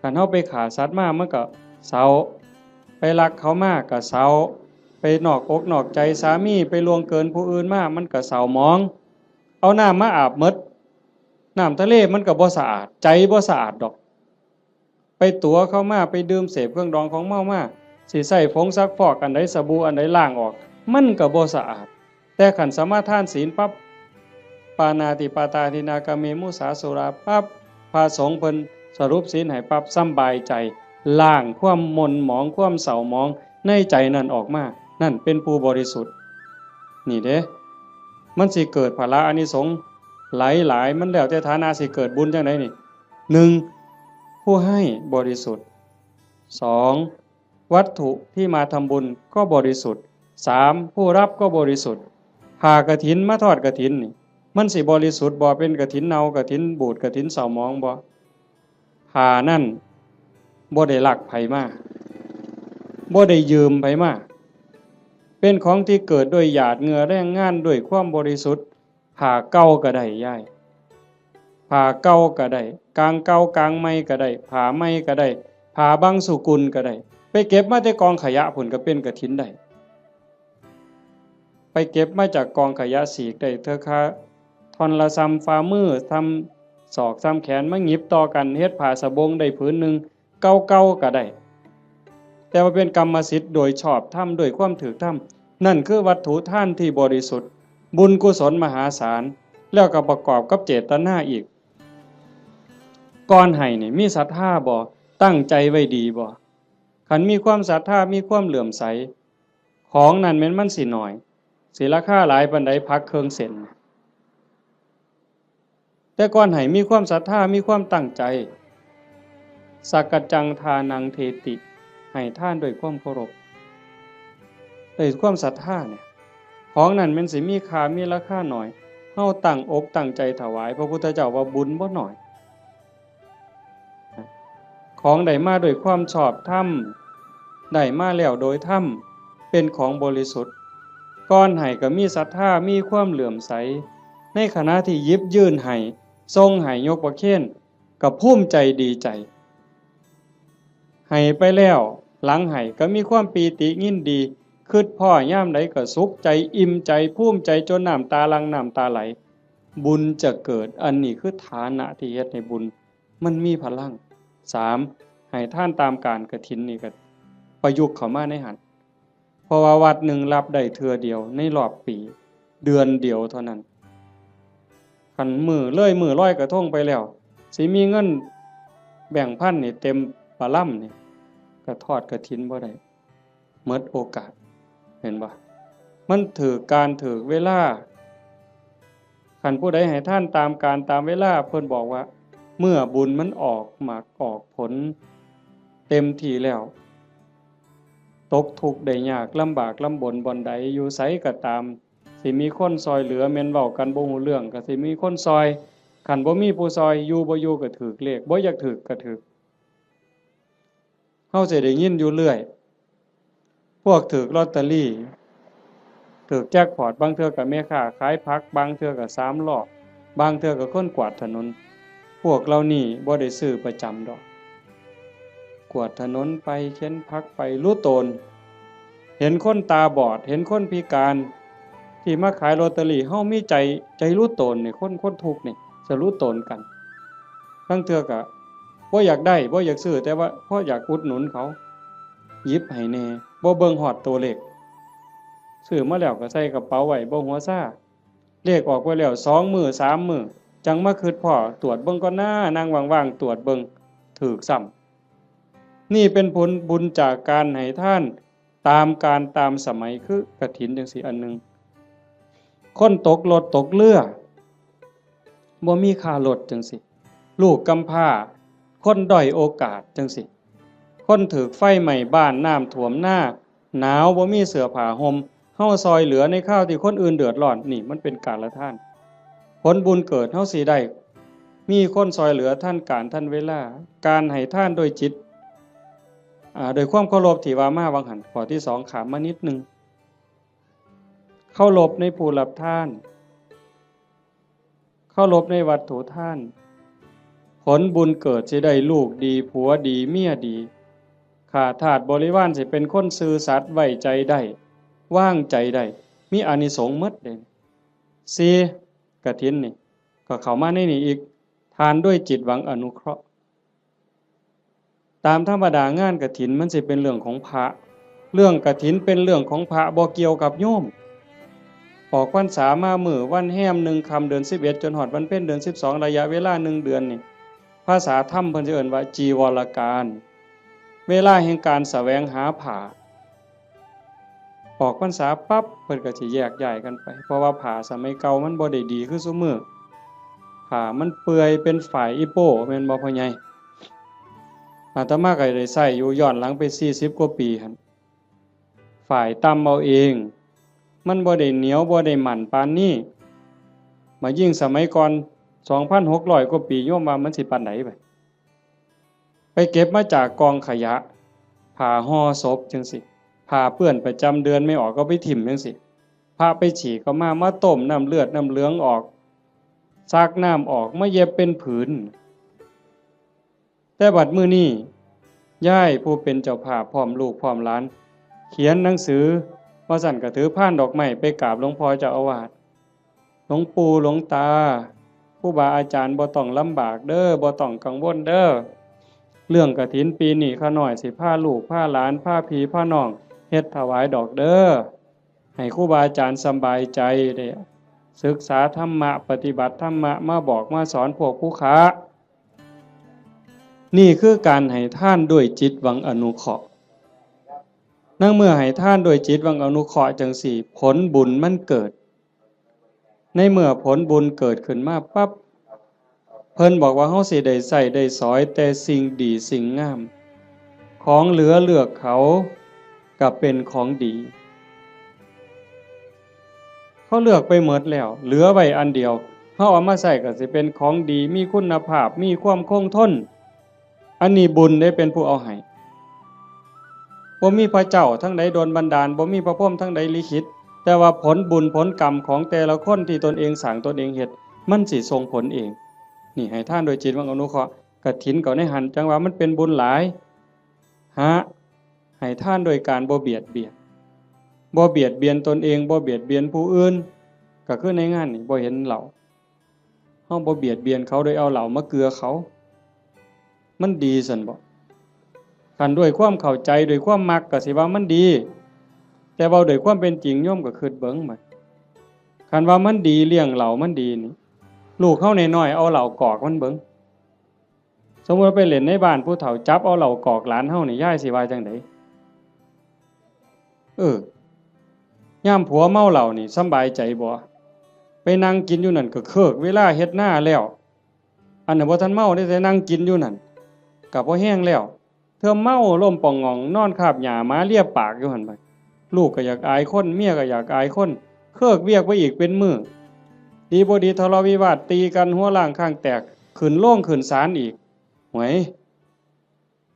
คันเฮาไปฆ่าสัตว์มามันก็เศร้า ไปลักเขามาก็เศร้า ไปนอกอกนอกใจสามี ไปล่วงเกินผู้อื่นมา มันก็เศร้าหมอง เอาน้ำมาอาบหมด น้ำทะเลมันก็บ่สะอาด ใจบ่สะอาดดอก ไปตั๋วเขามา ไปดื่มเสพเครื่องดองของเมามา สิใช้ผงซักฟอกอันใด สบู่อันใดล้างออก มันก็บ่สะอาด แต่คันสมาทานศีลปั๊บ ปาณาติปาตาทินนา กาเม มุสา สุราปั๊บ พระสงฆ์เพิ่นสรุปศีลให้ปั๊บ สำบายใจ ล้างความหม่นหมอง ความเศร้าหมองในใจนั่นออกมา ใน นั่นเป็นผู้บริสุทธิ์ นี่เด้ มันสิเกิดผละอานิสงส์หลายๆ มันแล้วแต่ฐานะสิเกิดบุญจังไดนี่ หนึ่ง ผู้ให้บริสุทธิ์ สอง วัตถุที่มาทำบุญก็บริสุทธิ์ สาม ผู้รับก็บริสุทธิ์ ผ้ากฐินมาทอดกฐินนี่ มันสิบริสุทธิ์บ่ เป็นกฐินเน่ากฐินบูดกฐินเศร้าหมองบ่ ผ้านั่นบ่ได้ลักไผมา บ่ได้ยืมไผมา เป็นของที่เกิดด้วยหยาดเหงื่อแรงงานด้วยความบริสุทธิ์ ผ้าเก่าก็ได้ยาย ผ้าเก่าก็ได้ กางเก่ากางใหม่ก็ได้ ผ้าใหม่ก็ได้ ผ้าบางสุกุลก็ได้ ไปเก็บมาแต่กองขยะพุ้นก็เป็นกฐินได้ ไปเก็บมาจากกองขยะสีกได้เทื่อค่าท่อนละส่ำฝ่ามือ ส่ำศอก ส่ำแขน มาหยิบต่อกันเฮ็ดผ้าสบงได้ผืนหนึ่ง เก่าๆก็ได้ แต่ว่าเป็นกรรมสิทธิ์โดยชอบธรรม ด้วยความถูกธรรม นั่นคือวัตถุทานที่บริสุทธิ์ บุญกุศลมหาศาล แล้วก็ประกอบกับเจตนาอีก ก่อนให้นี่มีศรัทธาบ่ ตั้งใจไว้ดีบ่ คันมีความศรัทธา มีความเหลื่อมใส ของนั่นแม่นมันสิน้อย สิราคาหลายปานใด ผักเครื่องเส้น แต่ก่อนให้มีความศรัทธา มีความตั้งใจ สักกัจจังทานังเทติ ให้ทานด้วยความเคารพ ด้วยความศรัทธาเนี่ย ของนั่นแม่นสิมีค่า มีราคาน้อย เฮาตั้งอกตั้งใจถวาย พระพุทธเจ้าว่าบุญบ่น้อย ของได้มาด้วยความชอบธรรม ได้มาแล้วโดยธรรม เป็นของบริสุทธิ์ ก่อนให้ก็มีศรัทธา มีความเหลื่อมใส ในขณะที่หยิบยื่นให้ ส่งให้ ยกประเคน ก็ภูมิใจดีใจ ให้ไปแล้ว หลังให้ก็มีความปีติยินดี คิดพ้อยามใดก็สุขใจ อิ่มใจ ภูมิใจ จนน้ำตาหลั่ง น้ำตาไหล บุญจะเกิด อันนี้คือฐานะที่เฮ็ดให้บุญมันมีพลัง สาม ให้ทานตามการกฐินนี่ก็ประยุกต์เข้ามาในหั้น เพราะว่าวัดหนึ่งรับได้เทื่อเดียวในรอบปี เดือนเดียวเท่านั้น คันมื้อเลยมื้อลอยกระทงไปแล้ว สิมีเงินแบงค์พันนี่เต็มปะลำนี่ ก็ทอดกฐินบ่ได้ หมดโอกาส เห็นบ่ มันถืกการถืกเวลา คันผู้ใดให้ทานตามการตามเวลา เพิ่นบอกว่า เมื่อบุญมันออกหมากออกผลเต็มที่แล้ว ตกทุกข์ได้ยากลำบากลำบนบ่อนใด อยู่ไสก็ตาม สิมีคนซอยเหลือ แม่นเว้ากันบ่ฮู้เรื่อง ก็สิมีคนซอย คันบ่มีผู้ซอย อยู่บ่อยู่ก็ถืกเลข บ่อยากถืกก็ถืก เฮาสิได้ยินอยู่เรื่อย พวกถืกลอตเตอรี่ ถืกแจ็คพอต บางเทื่อก็แม่ค้าขายผัก บางเทื่อก็สามล้อ บางเทื่อก็คนกวาดถนน พวกเหล่านี้บ่ได้ซื้อประจำดอก กวาดถนนไป เข็นผักไป หลู่ตน เห็นคนตาบอด เห็นคนพิการ ที่มาขายลอตเตอรี่ เฮามีใจ ใจหลู่ตนนี่ คน คนทุกข์นี่ จะหลู่ตนกัน ลางเทื่อก็บ่อยากได้ บ่อยากซื้อ แต่ว่าพออยากอุดหนุนเขา หยิบให้แหน่ บ่เบิ่งฮอดตัวเลข ซื้อมาแล้วก็ใส่กระเป๋าไว้ บ่หัวซา เลขออกไปแล้ว สองมื้อ สามมื้อ จั่งมาคิดพ้อ ตรวจเบิ่งก่อนนะ นั่งว่างๆ ตรวจเบิ่ง ถืกซ้ำ นี่เป็นผลบุญจากการให้ทานตามกาลตามสมัย คือกฐินจั่งซี้อันหนึ่ง คนตกรถตกเรือ บ่มีค่ารถจั่งซี้ ลูกกำพร้า คนด้อยโอกาสจั่งซี้ คนถืกไฟไหม้บ้าน น้ำท่วมนา หนาวบ่มีเสื้อผ้าห่ม เฮาซอยเหลือในคราวที่คนอื่นเดือดร้อน นี่มันเป็นการละทาน ผลบุญเกิดเฮาสิได้ มีคนซอยเหลือทันการทันเวลา การให้ทานโดยจิต อ่า โดยความเคารพที่ว่ามาหว่างหั้น ข้อที่สองข้ามมานิดหนึ่ง เคารพในผู้รับทาน เคารพในวัตถุทาน ผลบุญเกิดสิได้ลูกดี ผัวดี เมียดี ข้าทาสบริวารสิเป็นคนซื่อสัตย์ ไว้ใจได้ วางใจได้ มีอานิสงส์หมดเด้ สี่ กฐินนี่ ก็เข้ามาในนี่อีก ทานด้วยจิตหวังอนุเคราะห์ ตามธรรมดางานกฐินมันสิเป็นเรื่องของพระ เรื่องกฐินเป็นเรื่องของพระ บ่เกี่ยวกับโยม ออกพรรษามามื้อวันแฮมหนึ่งค่ำเดือนสิบเอ็ด จนฮอดวันเพ็ญเดือนสิบสอง ระยะเวลาหนึ่งเดือนนี่ ภาษาธรรมเพิ่นสิเอิ้นว่าจีวรกาล เวลาแห่งการแสวงหาผ้า ออกพรรษาปั๊บเพิ่นก็สิแยกย้ายกันไป เพราะว่าผ้าสมัยเก่ามันบ่ได้ดีคือซุมื้อ ผ้ามันเปื่อยเป็นฝ้ายอีโป้ แม่นบ่พ่อใหญ่ อาตมาก็ได้ใช้อยู่ย้อนหลังไปสี่สิบกว่าปีหั่น ฝ้ายตำเอาเอง มันบ่ได้เหนียวบ่ได้มั่นปานนี้ มายิ่งสมัยก่อน สองพันหกร้อยกว่าปี โยมว่ามันสิปานใดบัด ไปเก็บมาจากกองขยะ ผ้าห่อศพจั่งซี้ ผ้าเปื้อนประจำเดือนไม่ออกก็ไปถิ่มจั่งซี้ พระไปฉี่ก็มา มาต้มน้ำเลือดน้ำเหลืองออก ซักน้ำออก มาเย็บเป็นผืน แต่บัดมื้อนี้ ยายผู้เป็นเจ้าภาพพร้อมลูกพร้อมหลาน เขียนหนังสือ ว่าซั่นก็ถือพานดอกไม้ไปกราบหลวงพ่อเจ้าอาวาส หลวงปู่หลวงตา ครูบาอาจารย์บ่ต้องลำบากเด้อ บ่ต้องกังวลเด้อ เรื่องกฐินปีนี้ข้าน้อยสิพาลูกพาหลาน พาพี่พาน้องเฮ็ดถวายดอกเด้อ ให้ครูบาอาจารย์สำบายใจ ได้ศึกษาธรรมะ ปฏิบัติธรรมะ มาบอกมาสอนพวกผู้ค้า นี่คือการให้ทานด้วยจิตหวังอนุเคราะห์ ในเมื่อให้ทานด้วยจิตหวังอนุเคราะห์จั่งซี้ ผลบุญมันเกิด ในเมื่อผลบุญเกิดขึ้นมาปั๊บ เพิ่นบอกว่าเฮาสิได้ใช้ได้สอยแต่สิ่งดีสิ่งงาม ของเหลือเลือกเขาก็เป็นของดี เขาเลือกไปหมดแล้ว เหลือไว้อันเดียว เฮาเอามาใช้ก็สิเป็นของดี มีคุณภาพ มีความคงทน อันนี้บุญได้เป็นผู้เอาให้ บ่มีพระเจ้าทั้งใดดลบันดาล บ่มีพระพรหมทั้งใดลิขิต แต่ว่าผลบุญผลกรรมของแต่ละคนที่ตนเองสร้างตนเองเฮ็ด มันสิส่งผลเอง นี่ให้ทานโดยจิตหวังอนุเคราะห์ กฐินก็ในหัน จั่งว่ามันเป็นบุญหลาย หา ให้ทานโดยการบ่เบียดเบียน บ่เบียดเบียนตนเอง บ่เบียดเบียนผู้อื่น ก็คือในงานนี่บ่เห็นเหล้า เฮาบ่เบียดเบียนเขาโดยเอาเหล้ามาเกลือเขา มันดีซั่นบ่ คันด้วยความเข้าใจ ด้วยความมักก็สิว่ามันดี แต่เว้าด้วยความเป็นจริง โยมก็คิดเบิ่งบัด คันว่ามันดี เลี้ยงเหล้ามันดีนี่ ลูกเฮาน้อยๆ เอาเหล้ากอกมันเบิ่ง สมมุติว่าไปเล่นในบ้านผู้เฒ่า จับเอาเหล้ากอกหลานเฮานี่ ยายสิว่าจั่งใด เออ ยามผัวเมาเหล้านี่สำบายใจบ่ ไปนั่งกินอยู่นั่นก็เคิกเวลาเฮ็ดนาแล้ว อันนั้นบ่ทันเมาเด้ แต่นั่งกินอยู่นั่น ก็พอแฮงแล้ว เทื่อเมาล้มป่องหง่อง นอนคาบหญ้าหมาเลียปากอยู่หั่นบัด ลูกก็อยากอายคน เมียก็อยากอายคน เคิกเวียกไปอีกเป็นมื้อ ดีบ่ดีทะเลาะวิวาทตีกัน หัวล้างข้างแตก ขึ้นโรงขึ้นศาลอีก หวย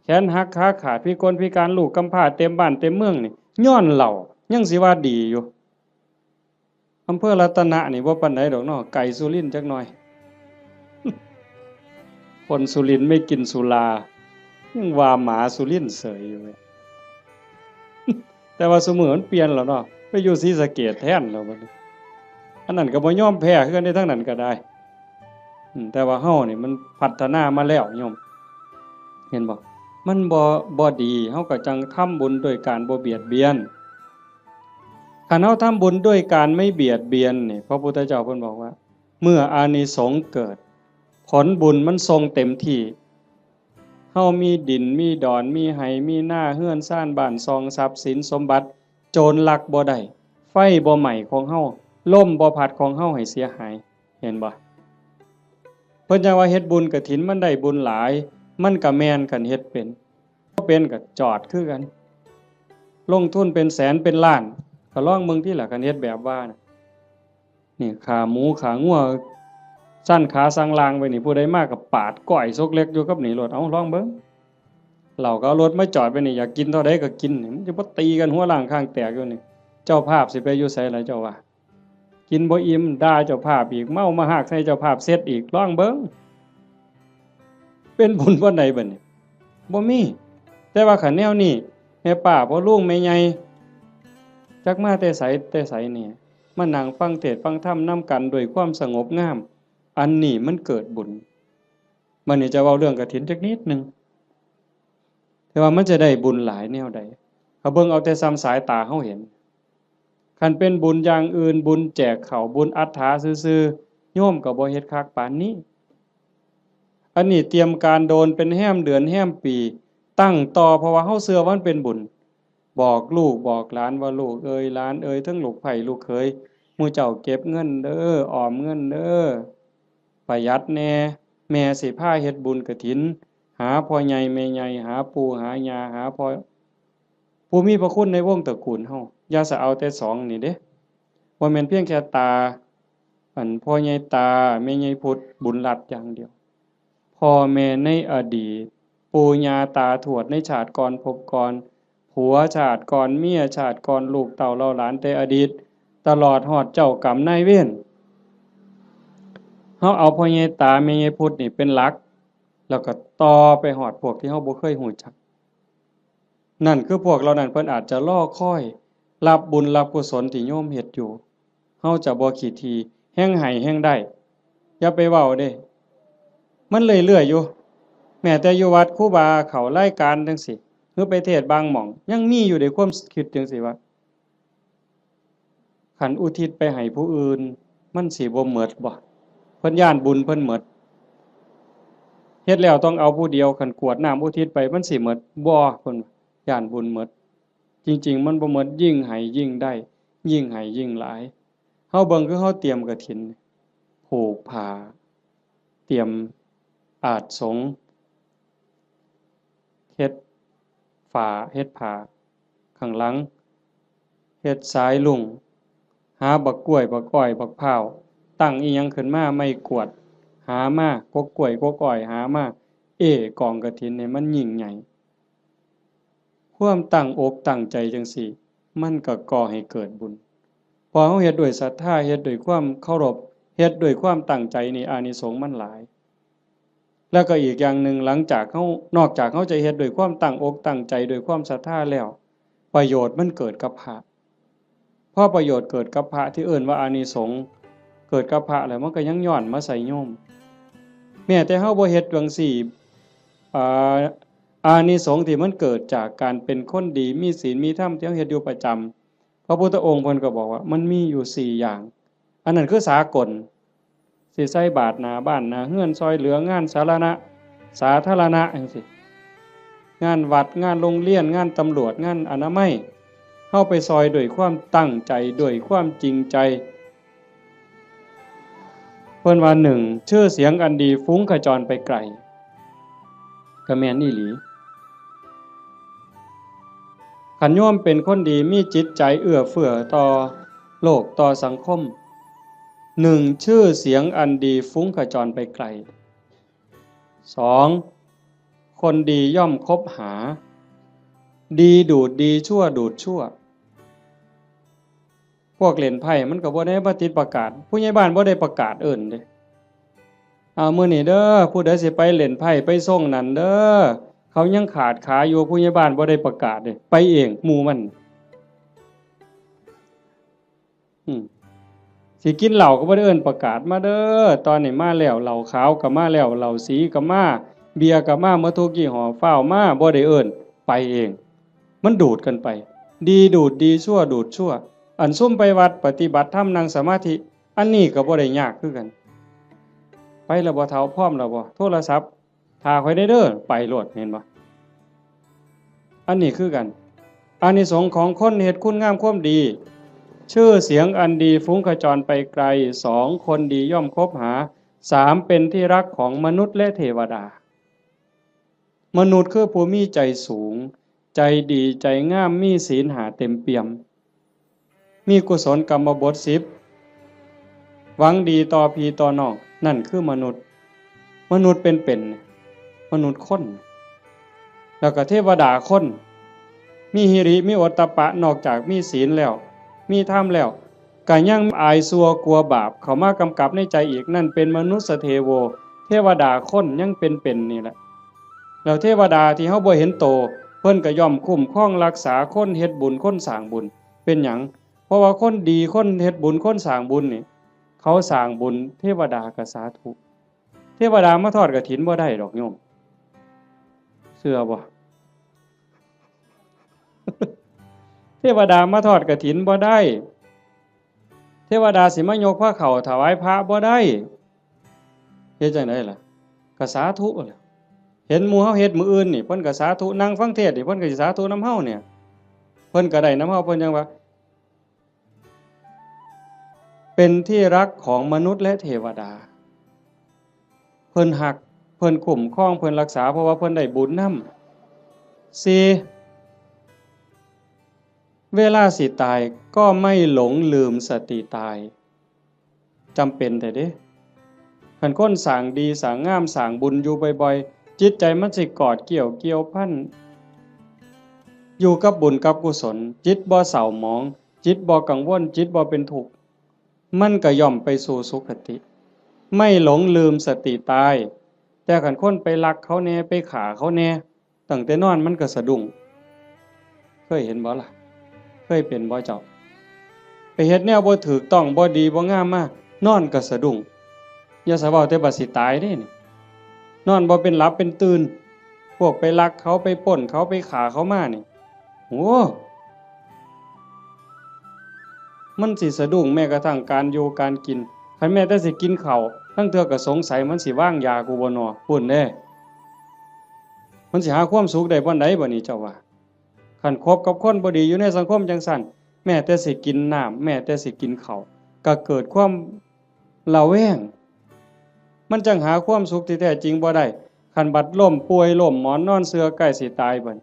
แขนหักขาขาด พิกลพิการ ลูกกำพร้าเต็มบ้านเต็มเมืองนี่ ย้อนเหล้า ยังสิว่าดีอยู่ อำเภอรัตนะนี่บ่ปานใดดอกเนาะ ไกลสุรินทร์จักหน่อย คนสุรินทร์ไม่กินสุรา ยังว่าหมาสุรินทร์เสยอยู่เว้ย แต่ว่าซุมื้อมันเปลี่ยนแล้วเนาะ ไปอยู่ศรีสะเกษแทนแล้วบัดนี้ อันนั้นก็บ่ยอมแพ้คือกันเด้ ทางนั้นก็ได้ อืม แต่ว่าเฮานี่มันพัฒนามาแล้วโยม เห็นบ่ มันบ่ บ่ดี เฮาก็จั่งทำบุญโดยการบ่เบียดเบียน คันเฮาทำบุญด้วยการไม่เบียดเบียนนี่ พระพุทธเจ้าเพิ่นบอกว่า เมื่ออานิสงส์เกิด ผลบุญมันส่งเต็มที่ เฮามีดิน มีดอน มีไฮ่ มีนา เฮือนซาน บ้านช่อง ทรัพย์สินสมบัติ โจรลักบ่ได้ ไฟบ่ไหม้ของเฮา ลมบ่พัดของเฮาให้เสียหาย เห็นบ่ เพิ่นจั่งว่าเฮ็ดบุญกฐินมันได้บุญหลาย มันก็แม่นคันเฮ็ดเป็น บ่เป็นก็จอดคือกัน ลงทุนเป็นแสนเป็นล้าน ก็ลองเบิ่งติล่ะ คันเฮ็ดแบบว่าน่ะ นี่ขาหมูขางัว สั่นขาสั่งลางไว้นี่ ผู้ใดมาก็ปาดก้อยซกเล็กอยู่กับนี่โลด เอ้า ลองเบิ่ง เหล้าก็เอารถมาจอดไว้นี่ อยากกินเท่าใดก็กินนี่ มันจะบ่ตีกันหัวล้างข้างแตกอยู่นี่ เจ้าภาพสิไปอยู่ไสล่ะเจ้าว่า กินบ่อิ่ม ด่าเจ้าภาพอีก เมามาฮากใส่เจ้าภาพเสร็จอีก ลองเบิ่ง เป็นบุญปานใดบัดนี้ บ่มี แต่ว่าคันแนวนี้ แม่ป้าพ่อลุงแม่ใหญ่ จักมาแต่ไสแต่ไสนี่ มานั่งฟังเทศน์ฟังธรรมนำกันด้วยความสงบงาม อันนี้มันเกิดบุญ บัดนี้จะเว้าเรื่องกฐินจักนิดหนึ่ง แต่ว่ามันจะได้บุญหลายแนวใด ก็เบิ่งเอาแต่ส่ำสายตาเฮาเห็น คันเป็นบุญอย่างอื่น บุญแจกข้าว บุญอัฏฐาซื่อๆ โยมก็บ่เฮ็ดคักปานนี้ อันนี้เตรียมการโดนเป็นแฮมเดือนแฮมปี ตั้งต่อ เพราะว่าเฮาเชื่อว่ามันเป็นบุญ บอกลูกบอกหลานว่า ลูกเอยหลานเอย ทั้งลูกใภ้ลูกเขย หมู่เจ้าเก็บเงินเด้อ ออมเงินเด้อ ประหยัดแหน่ แม่สิพาเฮ็ดบุญกฐิน หาพ่อใหญ่แม่ใหญ่ หาปู่หาย่า หาพ่อ ผู้มีพระคุณในวงตระกูลเฮา อย่าสะเอาแต่สองนี่เด้ บ่แม่นเพียงแค่ตา อันพ่อใหญ่ตา แม่ใหญ่พุทธ บุญรัตน์อย่างเดียว พ่อแม่ในอดีต ปู่ย่าตาทวดในชาติก่อนภพก่อน ผัวชาติก่อน เมียชาติก่อน ลูกเต้าเหล่าหลานแต่อดีต ตลอดฮอดเจ้ากรรมนายเวร เฮาเอาพ่อใหญ่ตา แม่ใหญ่พุทธนี่เป็นหลัก แล้วก็ต่อไปฮอดพวกที่เฮาบ่เคยฮู้จัก นั่นคือพวกเหล่านั้นเพิ่นอาจจะรอคอยรับบุญรับกุศลที่โยมเฮ็ดอยู่ เฮาจะบ่ขี้ถี่ แฮ่งให้แฮ่งได้ อย่าไปเว้าเด้ มันเรื่อยๆอยู่ แม้แต่อยู่วัดครูบาเข้ารายการจั่งซี้ หรือไปเทศน์บางหม่อง ยังมีอยู่เด้ความคิดจั่งซี้ว่า คันอุทิศไปให้ผู้อื่น มันสิบ่หมดบ่ เพิ่นย้านบุญเพิ่นหมด เฮ็ดแล้วต้องเอาผู้เดียว คันกรวดน้ำอุทิศไป มันสิหมดบ่ เพิ่นย้านบุญหมด จริงๆ มันบ่หมด ยิ่งให้ยิ่งได้ ยิ่งให้ยิ่งหลาย เฮาเบิ่งคือเฮาเตรียมกฐิน ผูกผ้า เตรียมอาสน์สงฆ์ เฮ็ดฝา เฮ็ดผ้าข้างหลัง เฮ็ดสายลุง หาบักกล้วย บักอ้อย บักพร้าว ตั้งอีหยังขึ้นมา ไม้กวาด หามา กกกล้วย กกอ้อย หามา เอ้กองกฐินให้มันยิ่งใหญ่ ความตั้งอกตั้งใจจั่งซี้ มันก็ก่อให้เกิดบุญ พอเฮาเฮ็ดด้วยศรัทธา เฮ็ดด้วยความเคารพ เฮ็ดด้วยความตั้งใจนี่ อานิสงส์มันหลาย แล้วก็อีกอย่างหนึ่ง หลังจากเฮา นอกจากเฮาจะเฮ็ดด้วยความตั้งอกตั้งใจ ด้วยความศรัทธาแล้ว ประโยชน์มันเกิดกับพระ พอประโยชน์เกิดกับพระ ที่เอิ้นว่าอานิสงส์เกิดกับพระแล้ว มันก็ยังย้อนมาใส่โยม แม้แต่เฮาบ่เฮ็ดจั่งซี้ อ่า อานิสงส์ที่มันเกิดจากการเป็นคนดี มีศีล มีธรรม ที่เฮาเฮ็ดอยู่ประจำ พระพุทธองค์เพิ่นก็บอกว่ามันมีอยู่สี่อย่าง อันนั้นคือสากล สิใส่บาตรหน้าบ้านหน้าเฮือน ซ่อยเหลืองานสาธารณะ สาธารณะจั่งซี้ งานวัด งานโรงเรียน งานตำรวจ งานอนามัย เฮาไปซ่อยด้วยความตั้งใจ ด้วยความจริงใจ เพิ่นว่า หนึ่ง ชื่อเสียงอันดีฟุ้งขจรไปไกล ก็แม่นอีหลี คันโยมเป็นคนดี มีจิตใจเอื้อเฟื้อต่อโลก ต่อสังคม หนึ่ง ชื่อเสียงอันดีฟุ้งขจรไปไกล สอง คนดีย่อมคบหา ดีดูดดี ชั่วดูดชั่ว พวกเล่นไพ่มันก็บ่ได้มาติดประกาศ ผู้ใหญ่บ้านบ่ได้ประกาศเอิ้นเด้ เอามื้อนี้เด้อ ผู้ใดสิไปเล่นไพ่ไปซ่งนั่นเด้อ เขายังขาดขาอยู่ ผู้ใหญ่บ้านบ่ได้ประกาศเด้ ไปเองหมู่มัน อืม สิกินเหล้าก็บ่ได้เอิ้นประกาศ มาเด้อ ตอนนี้มาแล้ว เหล้าขาวก็มาแล้ว เหล้าสีก็มา เบียร์ก็มา หมดทุกยี่ห้อ ฟ้าวมา บ่ได้เอิ้น ไปเอง มันดูดกันไป ดีดูดดี ชั่วดูดชั่ว อันซุมไปวัดปฏิบัติธรรมนั่งสมาธิ อันนี้ก็บ่ได้ยากคือกัน ไปแล้วบ่เฒ่า พร้อมแล้วบ่ โทรศัพท์ ถ้าข้อยได้เด้อ ไปโลด เห็นบ่ อันนี้คือกัน อานิสงส์ของคนเฮ็ดคุณงามความดี ชื่อเสียงอันดีฟุ้งขจรไปไกล สอง คนดีย่อมคบหา สาม เป็นที่รักของมนุษย์และเทวดา มนุษย์คือผู้มีใจสูง ใจดี ใจงาม มีศีลห้าเต็มเปี่ยม มีกุศลกรรมบทสิบ หวังดีต่อพี่ต่อน้อง นั่นคือมนุษย์ มนุษย์เป็นๆ มนุษย์คน แล้วก็เทวดาคน มีหิริ มีโอตตัปปะ นอกจากมีศีลแล้ว มีธรรมแล้ว ก็ยังอายชั่วกลัวบาปเข้ามากำกับในใจอีก นั่นเป็นมนุสสเทโว เทวดาคนยังเป็นๆ นี่แหละ แล้วเทวดาที่เฮาบ่เห็นโต เพิ่นก็ย่อมคุ้มครองรักษาคนเฮ็ดบุญ คนสร้างบุญ เป็นหยัง เพราะว่าคนดี คนเฮ็ดบุญ คนสร้างบุญนี่ เขาสร้างบุญ เทวดาก็สาธุ เทวดามาทอดกฐินบ่ได้ดอกโยม เชื่อบ่ เทวดามาทอดกฐินบ่ได้ เทวดาสิมายกพาเข้าถวายพระบ่ได้ เฮ็ดจั่งใดล่ะ ก็สาธุล่ะ เห็นหมู่เฮาเฮ็ดมื้ออื่นนี่ เพิ่นก็สาธุ นั่งฟังเทศน์นี่ เพิ่นก็สิสาธุนำเฮาเนี่ย พิ่นก็ได้นำเฮา เพิ่นจั่งว่า เป็นที่รักของมนุษย์และเทวดา เพิ่นฮัก เพิ่นคุ้มครอง เพิ่นรักษา เพราะว่าเพิ่นได้บุญนำ สี่ เวลาสิตายก็ไม่หลงลืมสติตาย จำเป็นแท้เด้ คันคนสร้างดีสร้างงามสร้างบุญอยู่บ่อยๆ จิตใจมันสิกอดเกี่ยวเกี่ยวพัน อยู่กับบุญกับกุศล จิตบ่เศร้าหมอง จิตบ่กังวล จิตบ่เป็นทุกข์ มันก็ย่อมไปสู่สุคติ ไม่หลงลืมสติตาย แต่คันคนไปลักเขาแหน่ ไปฆ่าเขาแหน่ ตั้งแต่นอนมันก็สะดุ้ง เคยเห็นบ่ล่ะ เคยเป็นบ่เจ้า ไปเฮ็ดแนวบ่ถูกต้อง บ่ดีบ่งามมา นอนก็สะดุ้ง อย่าสะเว้าแต่บัดสิตายเด้นี่ นอนบ่เป็นหลับเป็นตื่น พวกไปลักเขา ไปปล้นเขา ไปฆ่าเขามานี่ โอ้ มันสิสะดุ้งแม้กระทั่งการอยู่การกิน คันแม้แต่สิกินข้าว ลางเทื่อก็สงสัยมันสิวางยากูบ่นอ พู้นเด้ มันสิหาความสุขได้บ่อนใดบ่นี่เจ้าว่า คันคบกับคนบ่ดีอยู่ในสังคมจั่งซั้น แม้แต่สิกินน้ำ แม้แต่สิกินข้าว ก็เกิดความระแวง มันจั่งหาความสุขที่แท้จริงบ่ได้ คันบัดล้มป่วยล้มหมอนนอนเสื่อใกล้สิตายบัด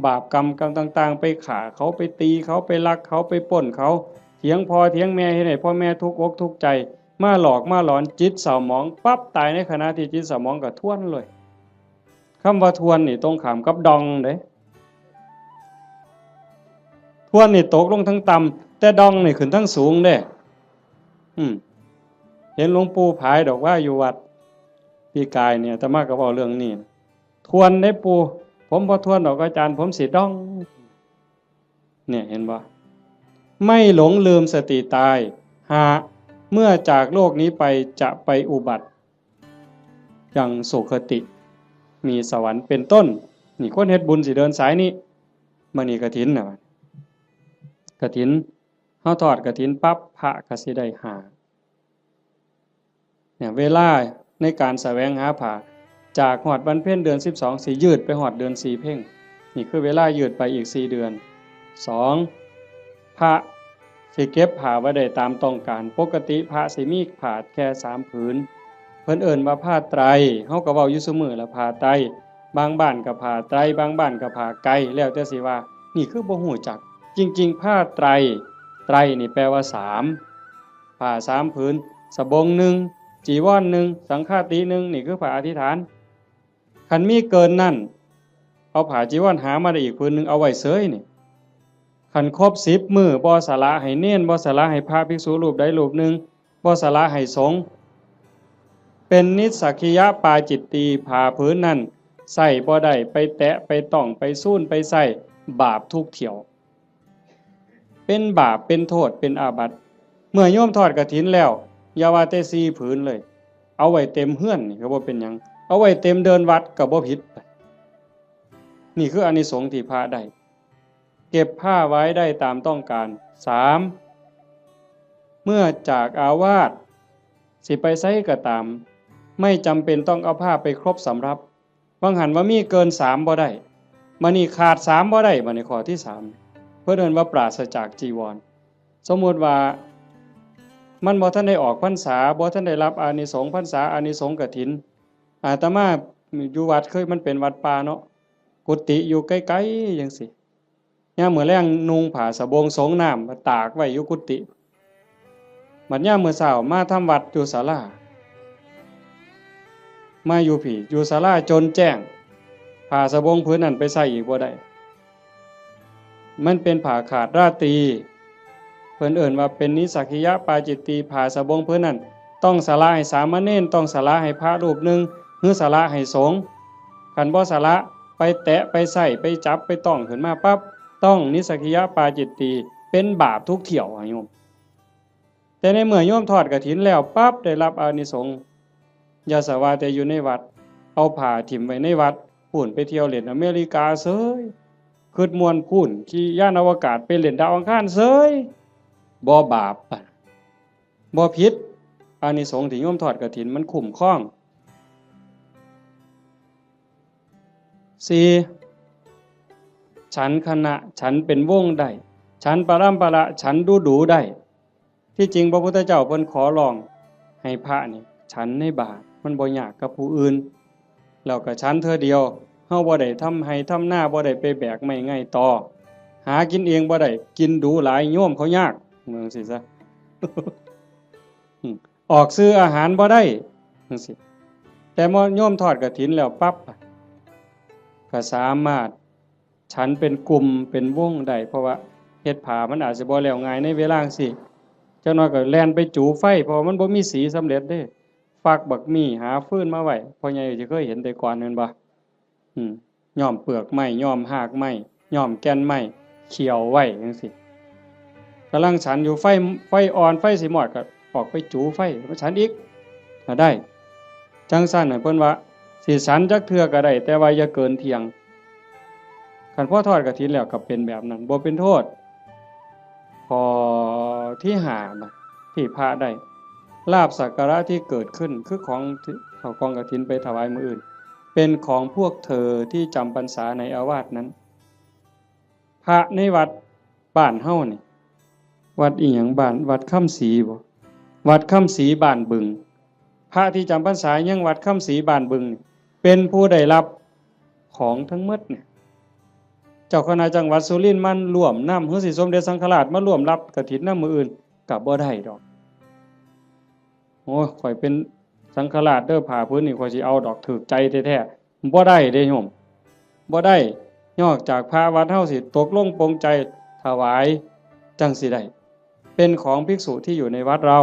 บาปกรรมกรรมต่างๆ ไปฆ่าเขา ไปตีเขา ไปลักเขา ไปปล้นเขา เถียงพ่อเถียงแม่ เฮ็ดให้พ่อแม่ทุกข์อกทุกข์ใจ มาหลอกมาหลอน จิตเศร้าหมองปั๊บ ตายในขณะที่จิตเศร้าหมองก็ทวนเลย คำว่าทวนนี่ตรงข้ามกับดองเด้ ทวนนี่ตกลงทางต่ำ แต่ดองนี่ขึ้นทางสูงเด้ อืม เห็นหลวงปู่ผายดอกว่าอยู่วัด ปีกายเนี่ย อาตมาก็เว้าเรื่องนี้ ทวนเด้ปู่ ผมบ่ทวนดอกอาจารย์ ผมสิดอง เนี่ย เห็นบ่ ไม่หลงลืมสติตาย ห้า เมื่อจากโลกนี้ไปจะไปอุบัติยังสุคติ มีสวรรค์เป็นต้น นี่คนเฮ็ดบุญสิเดินสายนี้ มื้อนี้กฐินน่ะ กฐิน เฮาทอดกฐินปั๊บ พระก็สิได้ห้า เนี่ย เวลาในการแสวงหาผ้า จากฮอดวันเพ็ญเดือนสิบสอง สิยืดไปฮอดเดือนสี่เพ็ญ นี่คือเวลายืดไปอีกสี่เดือน สอง พระสิเก็บผ้าไว้ได้ตามต้องการ ปกติพระสิมีผ้าแค่สามผืน เพิ่นเอิ้นว่าผ้าไตร เฮาก็เว้าอยู่ซุมื้อละ ผ้าไตร บางบ้านก็ผ้าไตร บางบ้านก็ผ้าไก แล้วแต่สิว่า นี่คือบ่ฮู้จัก จริงๆ ผ้าไตร ไตรนี่แปลว่าสาม ผ้าสามผืน สบงหนึ่ง จีวรหนึ่ง สังฆาติหนึ่ง นี่คือผ้าอธิษฐาน คันมีเกินนั้น เอาผ้าจีวรหามาได้อีกผืนหนึ่ง เอาไว้เสยนี่ คันครบสิบมื้อ บ่สละให้เณร บ่สละให้พระภิกษุรูปใดรูปหนึ่ง บ่สละให้สงฆ์ เป็นนิสสักขิยปาจิตตี ผ้าผืนนั้นใส่บ่ได้ ไปแตะ ไปต้อง ไปซูน ไปใส่ บาปทุกเที่ยว เป็นบาป เป็นโทษ เป็นอาบัติ เมื่อโยมทอดกฐินแล้ว อย่าว่าแต่สี่ผืนเลย เอาไว้เต็มเฮือนนี่ก็บ่เป็นหยัง เอาไว้เต็มเดินวัดก็บ่ผิด นี่คืออานิสงส์ที่พระได้ เก็บผ้าไว้ได้ตามต้องการ สาม เมื่อจากอาวาส สิไปไสก็ตาม ไม่จำเป็นต้องเอาผ้าไปครบสำรับ บางหันว่ามีเกินสามบ่ได้ บัดนี้ขาดสามบ่ได้ บัดนี้ข้อที่สาม เพิ่นเอิ้นว่าปราศจากจีวร สมมุติว่ามันบ่ทันได้ออกพรรษา บ่ทันได้รับอานิสงส์พรรษา อานิสงส์กฐิน อาตมาอยู่วัด เคยมันเป็นวัดป่าเนาะ กุฏิอยู่ไกลๆจั่งซี้ ยามมื้อแลงนุ่งผ้าสบงสงน้ำมาตากไว้อยู่กุฏิ บัดยามมื้อเช้ามาทำวัดอยู่ศาลา มาอยู่พี้ อยู่ศาลาจนแจ้ง ผ้าสบงผืนนั้นไปใส่อีกบ่ได้ มันเป็นผ้าขาดราตรี เพิ่นเอิ้นว่าเป็นนิสสักขิยปาจิตตี ผ้าสบงผืนนั้น ต้องสละให้สามเณร ต้องสละให้พระรูปหนึ่ง หรือสละให้สงฆ์ คันบ่สละ ไปแตะ ไปใส่ ไปจับ ไปต้องขึ้นมาปั๊บ ต้องนิสสักขิยปาจิตตี เป็นบาปทุกเที่ยวอะโยม แต่ในเมื่อโยมทอดกฐินแล้วปั๊บ ได้รับอานิสงส์ อย่าสะว่าแต่อยู่ในวัด เอาผ้าถิ่มไว้ในวัด พู้นไปเที่ยวเล่นอเมริกาเสย คิดม่วนพู้น ขี่ยานอวกาศไปเล่นดาวอังคารเสย บ่บาป บ่ผิด อานิสงส์ที่โยมทอดกฐินมันคุ้มครอง สี่ ฉันคณะ ฉันเป็นวงได้ ฉันปรัมปรา ฉันดูดูได้ ที่จริงพระพุทธเจ้าเพิ่นขอร้องให้พระนี่ฉันในบาตร มันบ่ยากกับผู้อื่น แล้วก็ฉันเทื่อเดียว เฮาบ่ได้ทำไฮ่ทำนา บ่ได้ไปแบกไม้ไงตอ หากินเองบ่ได้ กินดูหลายโยมเขายาก ว่าจั่งซี้ซะ ออกซื้ออาหารบ่ได้จั่งซี้ แต่พอโยมทอดกฐินแล้วปั๊บ ก็สามารถฉันเป็นกลุ่มเป็นวงได้ เพราะว่าเฮ็ดผ้ามันอาจสิบ่แล้วง่ายในเวลาจั่งซี้ จักหน่อยก็แล่นไปจูไฟ เพราะว่ามันบ่มีสีสำเร็จเด้ ฟักบักมี่ หาฟืนมาไว้ พ่อใหญ่สิเคยเห็นแต่ก่อนแม่นบ่ อืม ย้อมเปลือกไม้ ย้อมฮากไม้ ย้อมแก่นไม้ เคี่ยวไว้จั่งซี้ กำลังฉันอยู่ ไฟ ไฟอ่อน ไฟสิมอด ก็ออกไปจูไฟ มาฉันอีก ก็ได้ จั่งซั้นน่ะ เพิ่นว่า สิฉันจักเทื่อก็ได้ แต่ว่าอย่าเกินเที่ยง คันพอทอดกฐินแล้วก็เป็นแบบนั้น บ่เป็นโทษ ข้อที่ห้านะ ที่พระได้ ลาภสักการะที่เกิดขึ้น คือของที่เข้ากองกฐินไปถวายมื้ออื่น เป็นของพวกเธอที่จำพรรษาในอาวาสนั้น พระในวัดบ้านเฮานี่ วัดอีหยัง บ้าน วัดคำศรีบ่ วัดคำศรีบ้านบึง พระที่จำพรรษายังวัดคำศรีบ้านบึงนี่ เป็นผู้ได้รับของทั้งหมดเนี่ย เจ้าคณะจังหวัดสุรินทร์มาร่วมนำ หรือสิสมเด็จสังฆราชมาร่วมรับกฐินนำมื้ออื่น ก็บ่ได้ดอก โอ้ย ข้อยเป็นสังฆราชเด้อ ผ้าผืนนี้ข้อยสิเอาดอก ถูกใจแท้ๆ บ่ได้เด้โยม บ่ได้ นอกจากพระวัดเฮาสิตกลงปลงใจถวาย จั่งสิได้ เป็นของภิกษุที่อยู่ในวัดเรา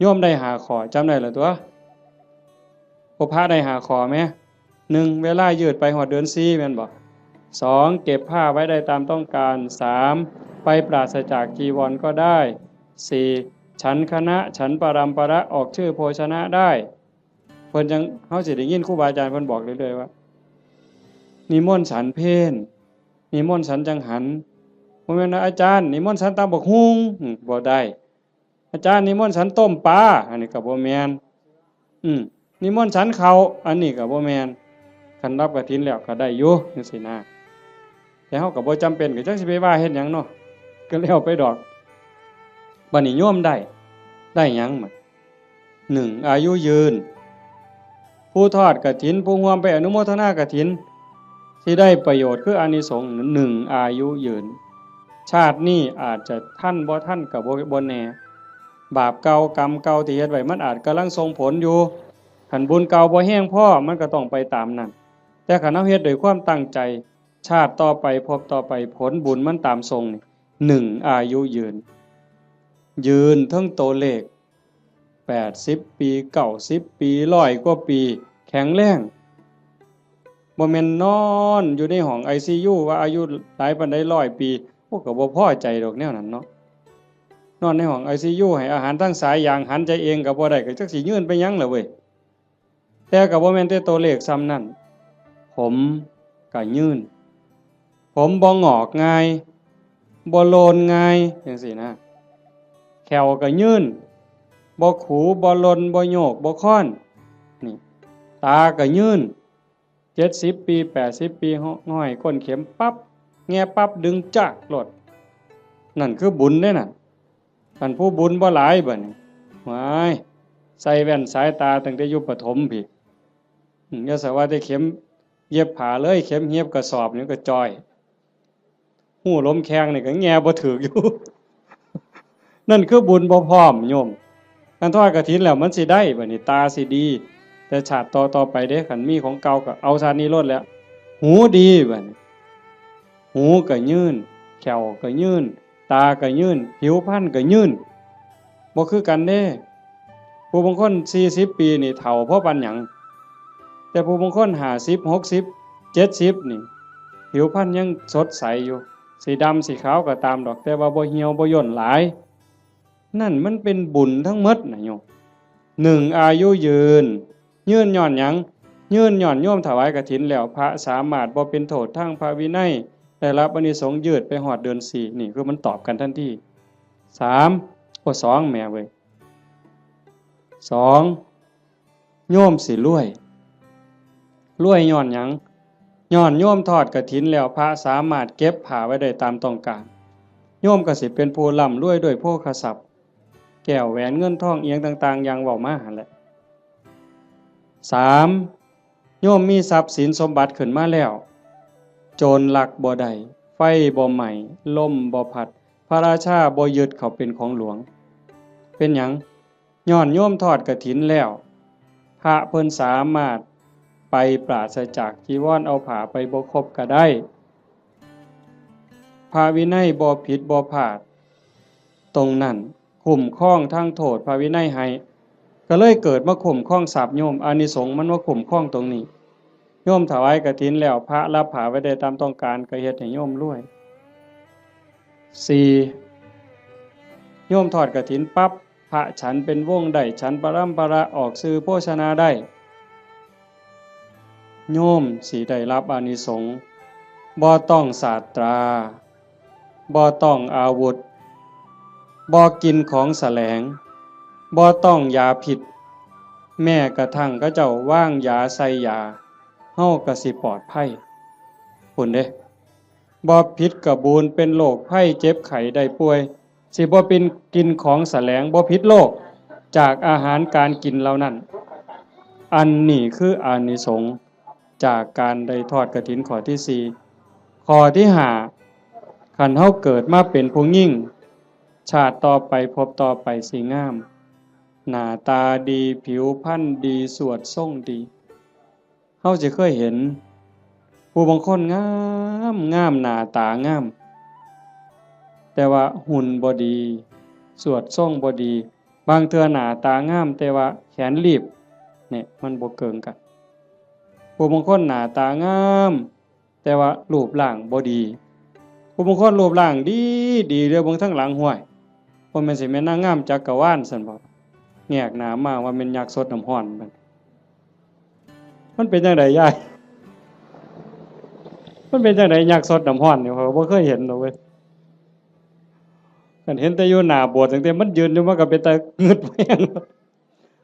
โยมได้ห้าข้อ จำได้แล้วตัว พวกพระได้ห้าข้อแหม หนึ่ง เวลายืดไปฮอดเดือนสี่ แม่นบ่ สอง เก็บผ้าไว้ได้ตามต้องการ สาม ไปปราศจากจีวรก็ได้ สี่ ฉันคณะ ฉันปรัมประ ออกชื่อโภชนะได้ เพิ่นจั่ง เฮาสิได้ยินครูบาอาจารย์เพิ่นบอกเรื่อยๆว่า นิมนต์ฉันเพล นิมนต์ฉันจังหัน บ่แม่นว่า อาจารย์ นิมนต์ฉันตำบักหุ่ง อืม บ่ได้ อาจารย์ นิมนต์ฉันต้มปลา อันนี้ก็บ่แม่น อืม นิมนต์ฉันข้าว อันนี้ก็บ่แม่น คันรับกฐินแล้วก็ได้อยู่จั่งซี้นะ แต่เฮาก็บ่จำเป็น ก็จักสิไปว่าเฮ็ดหยังเนาะ ก็แล้วไปดอก บัดนี้โยมได้ ได้หยังบัด หนึ่ง อายุยืน ผู้ทอดกฐิน ผู้ร่วมไปอนุโมทนากฐิน สิได้ประโยชน์คืออานิสงส์ หนึ่ง อายุยืน ชาตินี้อาจจะทันบ่ทันก็บ่ บ่แน่ บาปเก่ากรรมเก่าที่เฮ็ดไว้มันอาจกำลังส่งผลอยู่ คันบุญเก่าบ่แฮงพอ มันก็ต้องไปตามนั้น แต่คันเฮาเฮ็ดด้วยความตั้งใจ ชาติต่อไป ภพต่อไป ผลบุญมันตามส่งนี่ หนึ่ง อายุยืน ยืนเทิงตัวเลข แปดสิบปี เก้าสิบปี ร้อยกว่าปี แข็งแรง บ่แม่นนอนอยู่ในห้อง ไอซียู ว่าอายุหลายปานใด ร้อยปี โอ้ ก็บ่พอใจดอกแนวนั้นเนาะ นอนในห้อง ไอซียู ให้อาหารทางสายยาง หันใจเองก็บ่ได้ ก็จักสิยืนไปหยังล่ะเว้ย แต่ก็บ่แม่นแต่ตัวเลขส่ำนั้น ผมก็ยืน ผมบ่งอกง่าย บ่โลนง่าย จั่งซี้นะ แข้วก็ยืน บ่ขู บ่หล่น บ่โยก บ่คอน นี่ ตาก็ยืน เจ็ดสิบปี แปดสิบปี ห้อยก้นเข็มปั๊บ แงะปั๊บ ดึงจากโลด นั่นคือบุญเด้นั่น คันผู้บุญบ่หลายบัดนี้ ว้าย ใส่แว่นสายตาตั้งแต่อยู่ประถมพี้ อืม อย่าสะว่าแต่เข็มเย็บผ้าเลย เข็มเย็บกระสอบนี่ก็จ่อย ฮู้หลมแข้งนี่ก็แงะบ่ถืกอยู่ นั่นคือบุญบ่พร้อมโยม คันทอดกฐินแล้วมันสิได้บัดนี้ ตาสิดี แต่ชาติต่อๆไปเด้ คันมีของเก่าก็เอาชาตินี้โลดแหล้ว หูดีบัดนี้ หูก็ยืน แข้วก็ยืน ตาก็ยืน ผิวพรรณก็ยืน บ่คือกันเด้ ผู้บางคนสี่สิบปีนี่เฒ่าพอปานหยัง แต่ผู้บางคนห้าสิบ หกสิบ เจ็ดสิบนี่ ผิวพรรณยังสดใสอยู่ สิดำสิขาวก็ตามดอก แต่ว่าบ่เหี่ยวบ่ย่นหลาย นั่นมันเป็นบุญทั้งหมดนะโยม หนึ่ง อายุยืน ยืนย้อนหยัง ยืนย้อนโยมถวายกฐินแล้ว พระสามารถบ่เป็นโทษทางพระวินัย ได้รับอานิสงส์ยืดไปฮอดเดือนสี่ นี่คือมันตอบกันทันที สาม โอ้ สอง แหมเว้ย สอง โยมสิรวย รวยย้อนหยัง ย้อนโยมทอดกฐินแล้ว พระสามารถเก็บผ้าไว้ได้ตามต้องการ โยมก็สิเป็นผู้ร่ำรวยด้วยโภคทรัพย์ แก้วแหวนเงินทองอิหยังต่างๆ อย่างเว้ามาหั่นแหละ สาม โยมมีทรัพย์สินสมบัติขึ้นมาแล้ว โจรลักบ่ได้ ไฟบ่ไหม้ ลมบ่พัด พระราชาบ่ยึดเขาเป็นของหลวง เป็นหยัง ย้อนโยมทอดกฐินแล้ว พระเพิ่นสามารถไปปราศจากจีวร เอาผ้าไปบ่ครบก็ได้ พระวินัยบ่ผิดบ่พลาด ตรงนั้นคุ้มครองทั้งโทษพระวินัยให้ ก็เลยเกิดมาคุ้มครองทรัพย์โยม อานิสงส์มันมาคุ้มครองตรงนี้ โยมถวายกฐินแล้ว พระรับผ้าไว้ได้ตามต้องการ ก็เฮ็ดให้โยมรวย สี่ โยมทอดกฐินปั๊บ พระฉันเป็นวงได้ ฉันปรำปรา ออกสื่อโภชนาได้ โยมสิได้รับอานิสงส์ บ่ต้องสาตรา บ่ต้องอาวุธ บ่กินของแสลง บ่ต้องยาพิษ แม้กระทั่งเขาเจ้าวางยาใส่ยา เฮาก็สิปลอดภัย พุ้นเด้ บ่ผิดกะบูน เป็นโรคภัยเจ็บไข้ได้ป่วย สิบ่เป็นกินของแสลง บ่ผิดโรคจากอาหารการกินเหล่านั้น อันนี้คืออานิสงส์จากการได้ทอดกฐินข้อที่สี่ ข้อที่ห้า คันเฮาเกิดมาเป็นผู้หญิง ชาติต่อไปภพต่อไปสิงาม หน้าตาดี ผิวพรรณดี สวดทรงดี เฮาสิเคยเห็น ผู้บางคนงามงาม หน้าตางาม แต่ว่าหุ่นบ่ดี สวดทรงบ่ดี บางเทื่อหน้าตางาม แต่ว่าแขนลีบ เนี่ย มันบ่เกิ่งกัน ผู้บางคนหน้าตางาม แต่ว่ารูปร่างบ่ดี ผู้บางคนรูปร่างดีดี เดียวเบิ่งทางหลัง ห้วย บ่แม่นสิแม่นนางงามจักรวาลซั่นบ่ แงกหน้ามาว่าแม่นยักษ์สดน้ำฮ้อนมัน มันเป็นจังไดยาย มันเป็นจังไดยักษ์สดน้ำฮ้อนนี่ ข้อยก็บ่เคยเห็นดอกเว้ย คันเห็นแต่อยู่หน้าโบสถ์ ตั้งแต่มันยืนอยู่ มันก็เป็นตางึดแฮง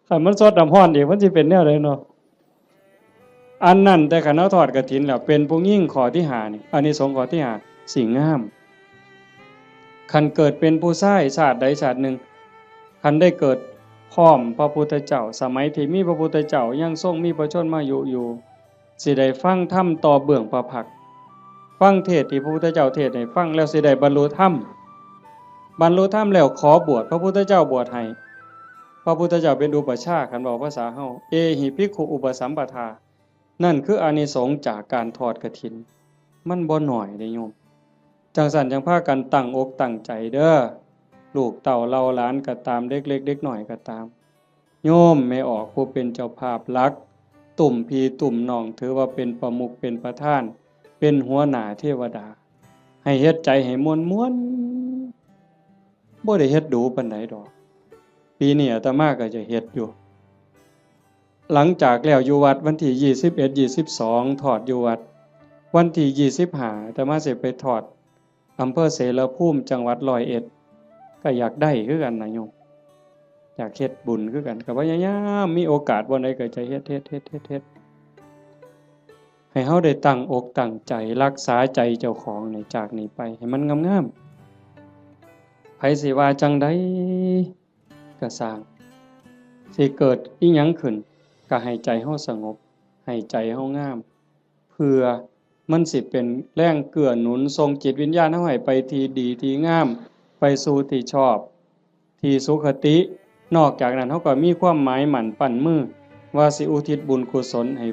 คันมันสดน้ำฮ้อนอีก มันสิเป็นแนวใดเนาะ อันนั้น แต่คันเฮาทอดกฐินแล้ว เป็นผู้หญิงข้อที่ห้านี่ อานิสงส์ข้อที่ห้า สิงาม คันเกิดเป็นผู้ชายชาติใดชาติหนึ่ง คันได้เกิดพร้อมพระพุทธเจ้า สมัยที่มีพระพุทธเจ้ายังทรงมีพระชนมายุอยู่ สิได้ฟังธรรมต่อเบื้องพระพักตร์ ฟังเทศน์ที่พระพุทธเจ้าเทศน์ให้ฟังแล้วสิได้บรรลุธรรม บรรลุธรรมแล้วขอบวช พระพุทธเจ้าบวชให้ พระพุทธเจ้าเป็นอุปัชฌาย์ คันเว้าภาษาเฮา เอหิภิกขุอุปสัมปทา นั่นคืออานิสงส์จากการทอดกฐิน มันบ่น้อยเด้โยม จั่งซั้นจั่งพากันตั้งอกตั้งใจเด้อ ลูกเต้าเหล่าหลานก็ตาม เด็กเล็กเด็กน้อยก็ตาม โยมแม่ออกผู้เป็นเจ้าภาพหลัก ตุ้มพี่ตุ้มน้อง ถือว่าเป็นประมุขเป็นประธาน เป็นหัวหน้าเทวดา ให้เฮ็ดใจให้ม่วนๆ บ่ได้เฮ็ดดูปานใดดอก ปีนี้อาตมาก็จะเฮ็ดอยู่ หลังจากแล้วอยู่วัดวันที่ยี่สิบเอ็ด ยี่สิบสอง ทอดอยู่วัด วันที่ยี่สิบห้า อาตมาสิไปทอดอำเภอเสรภูมิ จังหวัดร้อยเอ็ด ก็อยากได้คือกันนะโยม อยากเฮ็ดบุญคือกัน ก็พยายามมีโอกาสบ่อนใดก็จะเฮ็ด เฮ็ด เฮ็ด เฮ็ด เฮ็ด ให้เฮาได้ตั้งอกตั้งใจรักษาใจเจ้าของนี่ จากนี้ไปให้มันงามๆ ไผสิว่าจั่งใดก็ซ่าง สิเกิดอิหยังขึ้น ก็ให้ใจเฮาสงบ ให้ใจเฮางาม เพื่อมันสิเป็นแรงเกื้อหนุนส่งจิตวิญญาณเฮาให้ไปที่ดีที่งาม ไปสู่ที่ชอบ ที่สุคติ นอกจากนั้นเฮาก็มีความหมายมั่นปั้นมือ ว่าสิอุทิศบุญกุศลให้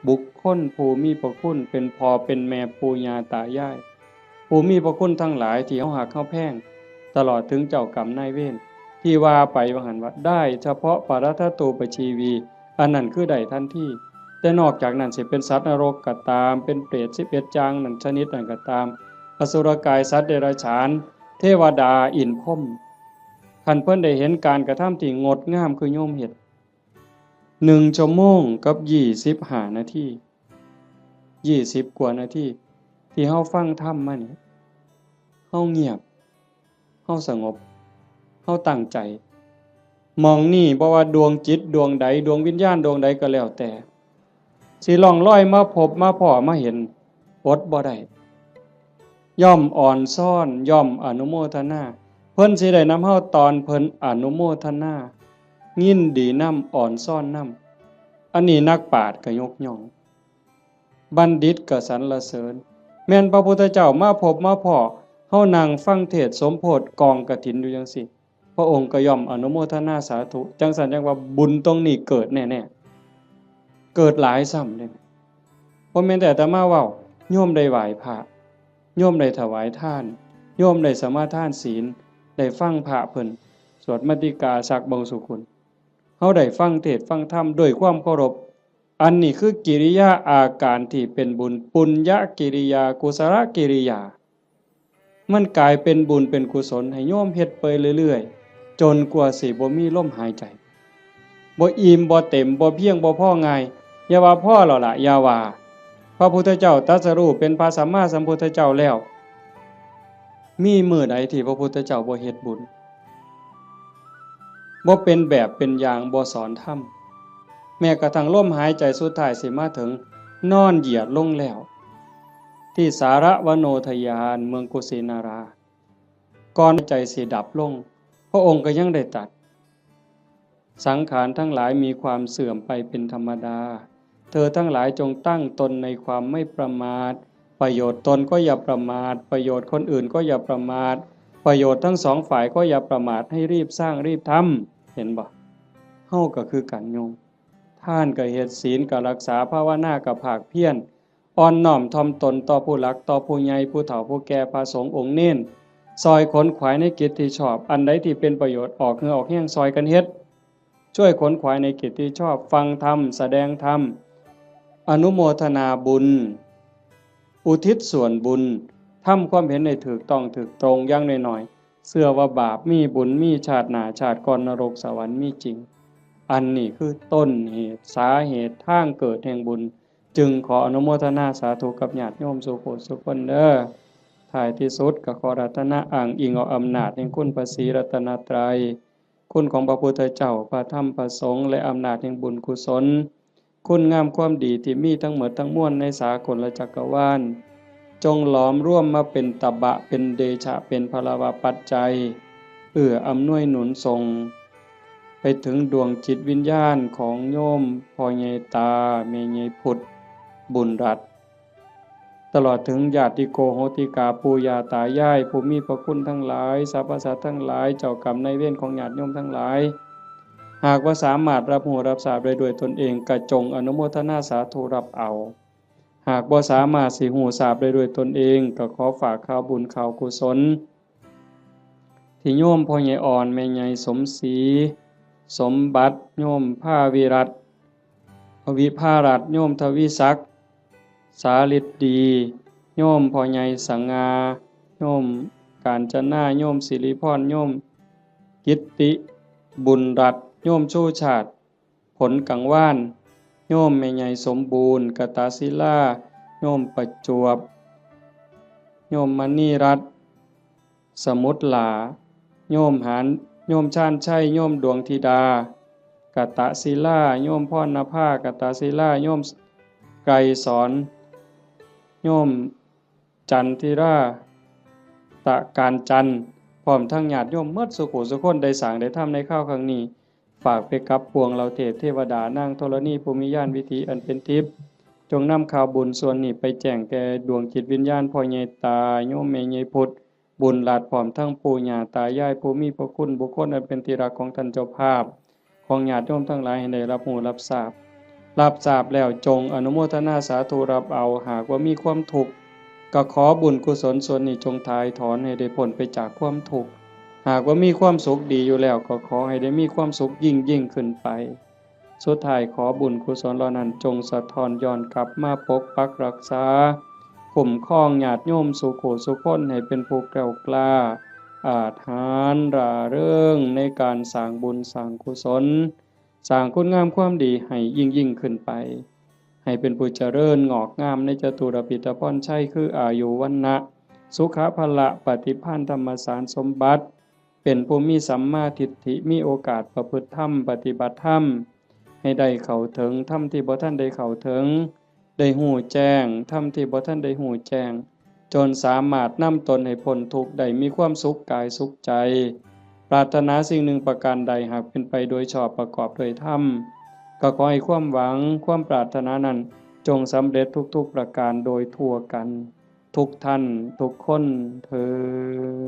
บุคคลผู้มีพระคุณ เป็นพ่อเป็นแม่ปู่ย่าตายาย ผู้มีพระคุณทั้งหลายที่เฮาฮักเฮาแพง ตลอดถึงเจ้ากรรมนายเวร ที่ว่าไปว่าหั่นว่า ได้เฉพาะปรัตถตูปชีวี อันนั้นคือได้ทันที แต่นอกจากนั้นสิเป็นสัตว์นรกก็ตาม เป็นเปรตสิบเอ็ดอย่างนั้นชนิดนั้นก็ตาม อสุรกาย สัตว์เดรัจฉาน เทวดา อินทร์พรหม คันเพิ่นได้เห็นการกระทำที่งดงามคือโยมเฮ็ด หนึ่งชั่วโมงกับยี่สิบห้านาที ยี่สิบกว่านาที ที่เฮาฟังธรรมมานี่ เฮาเงียบ เฮาสงบ เฮาตั้งใจ หม่องนี้บ่ว่าดวงจิตดวงใด ดวงวิญญาณดวงใดก็แล้วแต่ สิล่องลอยมาพบมาพ้อมาเห็น อดบ่ได้ ย่อมอ่อนซ้อน ย่อมอนุโมทนา เพิ่นสิได้นำเฮาตอนเพิ่นอนุโมทนา ยินดีนำ อ่อนซ้อนนำ อันนี้นักปราชญ์ก็ยกย่อง บัณฑิตก็สรรเสริญ แม่นพระพุทธเจ้ามาพบมาพ้อ เฮานั่งฟังเทศน์สมโภชกองกฐินอยู่จั่งซี้ พระองค์ก็ย่อมอนุโมทนาสาธุ จั่งซั้นจั่งว่าบุญตรงนี้เกิดแน่ๆ เกิดหลายซ้ำเด้ บ่แม่นแต่อาตมาเว้า โยมได้ไหว้พระ โยมได้ถวายทาน โยมได้สมาทานศีล ได้ฟังพระเพิ่นสวดมัตติกาสักบ่งสุกุล เฮาได้ฟังเทศน์ฟังธรรมด้วยความเคารพ อันนี้คือกิริยาอาการที่เป็นบุญ ปุญญกิริยา กุศลกิริยา มันกลายเป็นบุญเป็นกุศลให้โยมเฮ็ดไปเรื่อยๆ จนกว่าสิบ่มีลมหายใจ บ่อิ่มบ่เต็ม บ่เพียงบ่พอง่าย อย่าว่าพอแล้วล่ะ อย่าว่า พระพุทธเจ้าตรัสรู้เป็นพระสัมมาสัมพุทธเจ้าแล้ว มีมื้อใดที่พระพุทธเจ้าบ่เฮ็ดบุญ บ่เป็นแบบเป็นอย่าง บ่สอนธรรม แม้กระทั่งลมหายใจสุดท้ายสิมาถึง นอนเหยียดลงแล้ว ที่สารวโนทยาน เมืองกุสินารา ก่อนใจสิดับลง พระองค์ก็ยังได้ตรัส สังขารทั้งหลายมีความเสื่อมไปเป็นธรรมดา เธอทั้งหลายจงตั้งตนในความไม่ประมาท ประโยชน์ตนก็อย่าประมาท ประโยชน์คนอื่นก็อย่าประมาท ประโยชน์ทั้งสองฝ่ายก็อย่าประมาท ให้รีบสร้างรีบทำ เห็นบ่ เฮาก็คือกันโยม ทานก็เฮ็ด ศีลก็รักษา ภาวนาก็ภาคเพียร อ่อนน้อมถ่อมตนต่อผู้หลัก ต่อผู้ใหญ่ ผู้เฒ่า ผู้แก่ พระสงฆ์องค์เณร ซ่อยขนขวายในกิจที่ชอบ อันใดที่เป็นประโยชน์ ออกเหงื่อออกแฮงซ่อยกันเฮ็ด ช่วยขนขวายในกิจที่ชอบ ฟังธรรม แสดงธรรม อนุโมทนาบุญ อุทิศส่วนบุญ ทำความเห็นให้ถูกต้องถูกตรง อย่างน้อยๆ เชื่อว่าบาปมี บุญมี ชาติหน้าชาติก่อน นรกสวรรค์มีจริง อันนี้คือต้นเหตุ สาเหตุ ทางเกิดแห่งบุญ จึงขออนุโมทนาสาธุกับญาติโยมสู่ผู้สู่คนเด้อ ท้ายที่สุดก็ขออาราธนาอ้างอิงเอาอำนาจแห่งคุณพระศรีรัตนตรัย คุณของพระพุทธเจ้า พระธรรม พระสงฆ์ และอำนาจแห่งบุญกุศล คุณงามความดีที่มีทั้งหมดทั้งมวลในสากลจักรวาล จงหลอมรวมมาเป็นตบะ เป็นเดชะ เป็นพลวปัจจัย เอื้ออำนวยหนุนส่ง ไปถึงดวงจิตวิญญาณของโยมพ่อใหญ่ตา แม่ใหญ่พุทธ บุญรัตน์ ตลอดถึงญาติโกโหติกา ปู่ย่าตายาย ผู้มีพระคุณทั้งหลาย สรรพสัตว์ทั้งหลาย เจ้ากรรมนายเวรของญาติโยมทั้งหลาย หากว่าสามารถรับรู้รับทราบได้ด้วยตนเอง ก็จงอนุโมทนาสาธุรับเอา หากบ่สามารถสิรู้ทราบได้ด้วยตนเอง ก็ขอฝากข่าวบุญข่าวกุศล ที่โยมพ่อใหญ่อ่อน แม่ใหญ่สมศรี สมบัติ โยมภาวิรัตน์ วิภารัตน์ โยมทวีศักดิ์ สาฤทธิ์ดี โยมพ่อใหญ่สง่า โยมกาญจนา โยมสิริพร โยมกิตติ บุญรัตน์ โยมชูชาติ ผลกังวาน โยมแม่ใหญ่สมบูรณ์ กตศิลา โยมประจวบ โยมมณีรัตน์ สมุทรหลา โยมหาน โยมชาญชัย โยมดวงธิดา กตศิลา โยมพรณภา กตศิลา โยมไกรสอน โยมจันทิรา ตะการจันทร์ พร้อมทั้งญาติโยมหมดสู่ผู้สู่คน ได้สร้างได้ทำในคราวครั้งนี้ ฝากไปกับปวงเหล่าเทพเทวดา นางธรณี ผู้มีญาณวิถีอันเป็นทิพย์ จงนำข่าวบุญส่วนนี้ไปแจ้งแก่ดวงจิตวิญญาณพ่อใหญ่ตา โยมแม่ใหญ่พุทธ บุญรัตน์ พร้อมทั้งปู่ย่าตายาย ผู้มีพระคุณ บุคคลอันเป็นที่รักของท่านเจ้าภาพ ของญาติโยมทั้งหลายให้ได้รับรู้รับทราบ รับทราบแล้วจงอนุโมทนาสาธุรับเอา หากว่ามีความทุกข์ ก็ขอบุญกุศลส่วนนี้จงถ่ายถอนให้ได้พ้นไปจากความทุกข์ หากว่ามีความสุขดีอยู่แล้ว ก็ขอให้ได้มีความสุขยิ่งยิ่งขึ้นไป สุดท้ายขอบุญกุศลเหล่านั้นจงสะท้อนย้อนกลับมาปกปักรักษา คุ้มครองญาติโยมสู่ผู้สู่คนให้เป็นผู้แกล้วกล้า อาจหาญร่าเริงในการสร้างบุญสร้างกุศล สร้างคุณงามความดีให้ยิ่งยิ่งขึ้นไป ให้เป็นผู้เจริญงอกงามในจตุรพิธพรชัย คืออายุ วรรณะ สุขะ พละ ปฏิภาณ ธรรมสารสมบัติ เป็นผู้มีสัมมาทิฏฐิ มีโอกาสประพฤติธรรม ปฏิบัติธรรม ให้ได้เข้าถึงธรรมที่บ่ทันได้เข้าถึง ได้ฮู้แจ้งธรรมที่บ่ทันได้ฮู้แจ้ง จนสามารถนำตนให้พ้นทุกข์ได้ มีความสุขกายสุขใจ ปรารถนาสิ่งหนึ่งประการใด หากเป็นไปโดยชอบประกอบด้วยธรรม ก็ขอให้ความหวังความปรารถนานั้น จงสำเร็จทุกๆประการโดยทั่วกัน ทุกท่านทุกคนเทอญ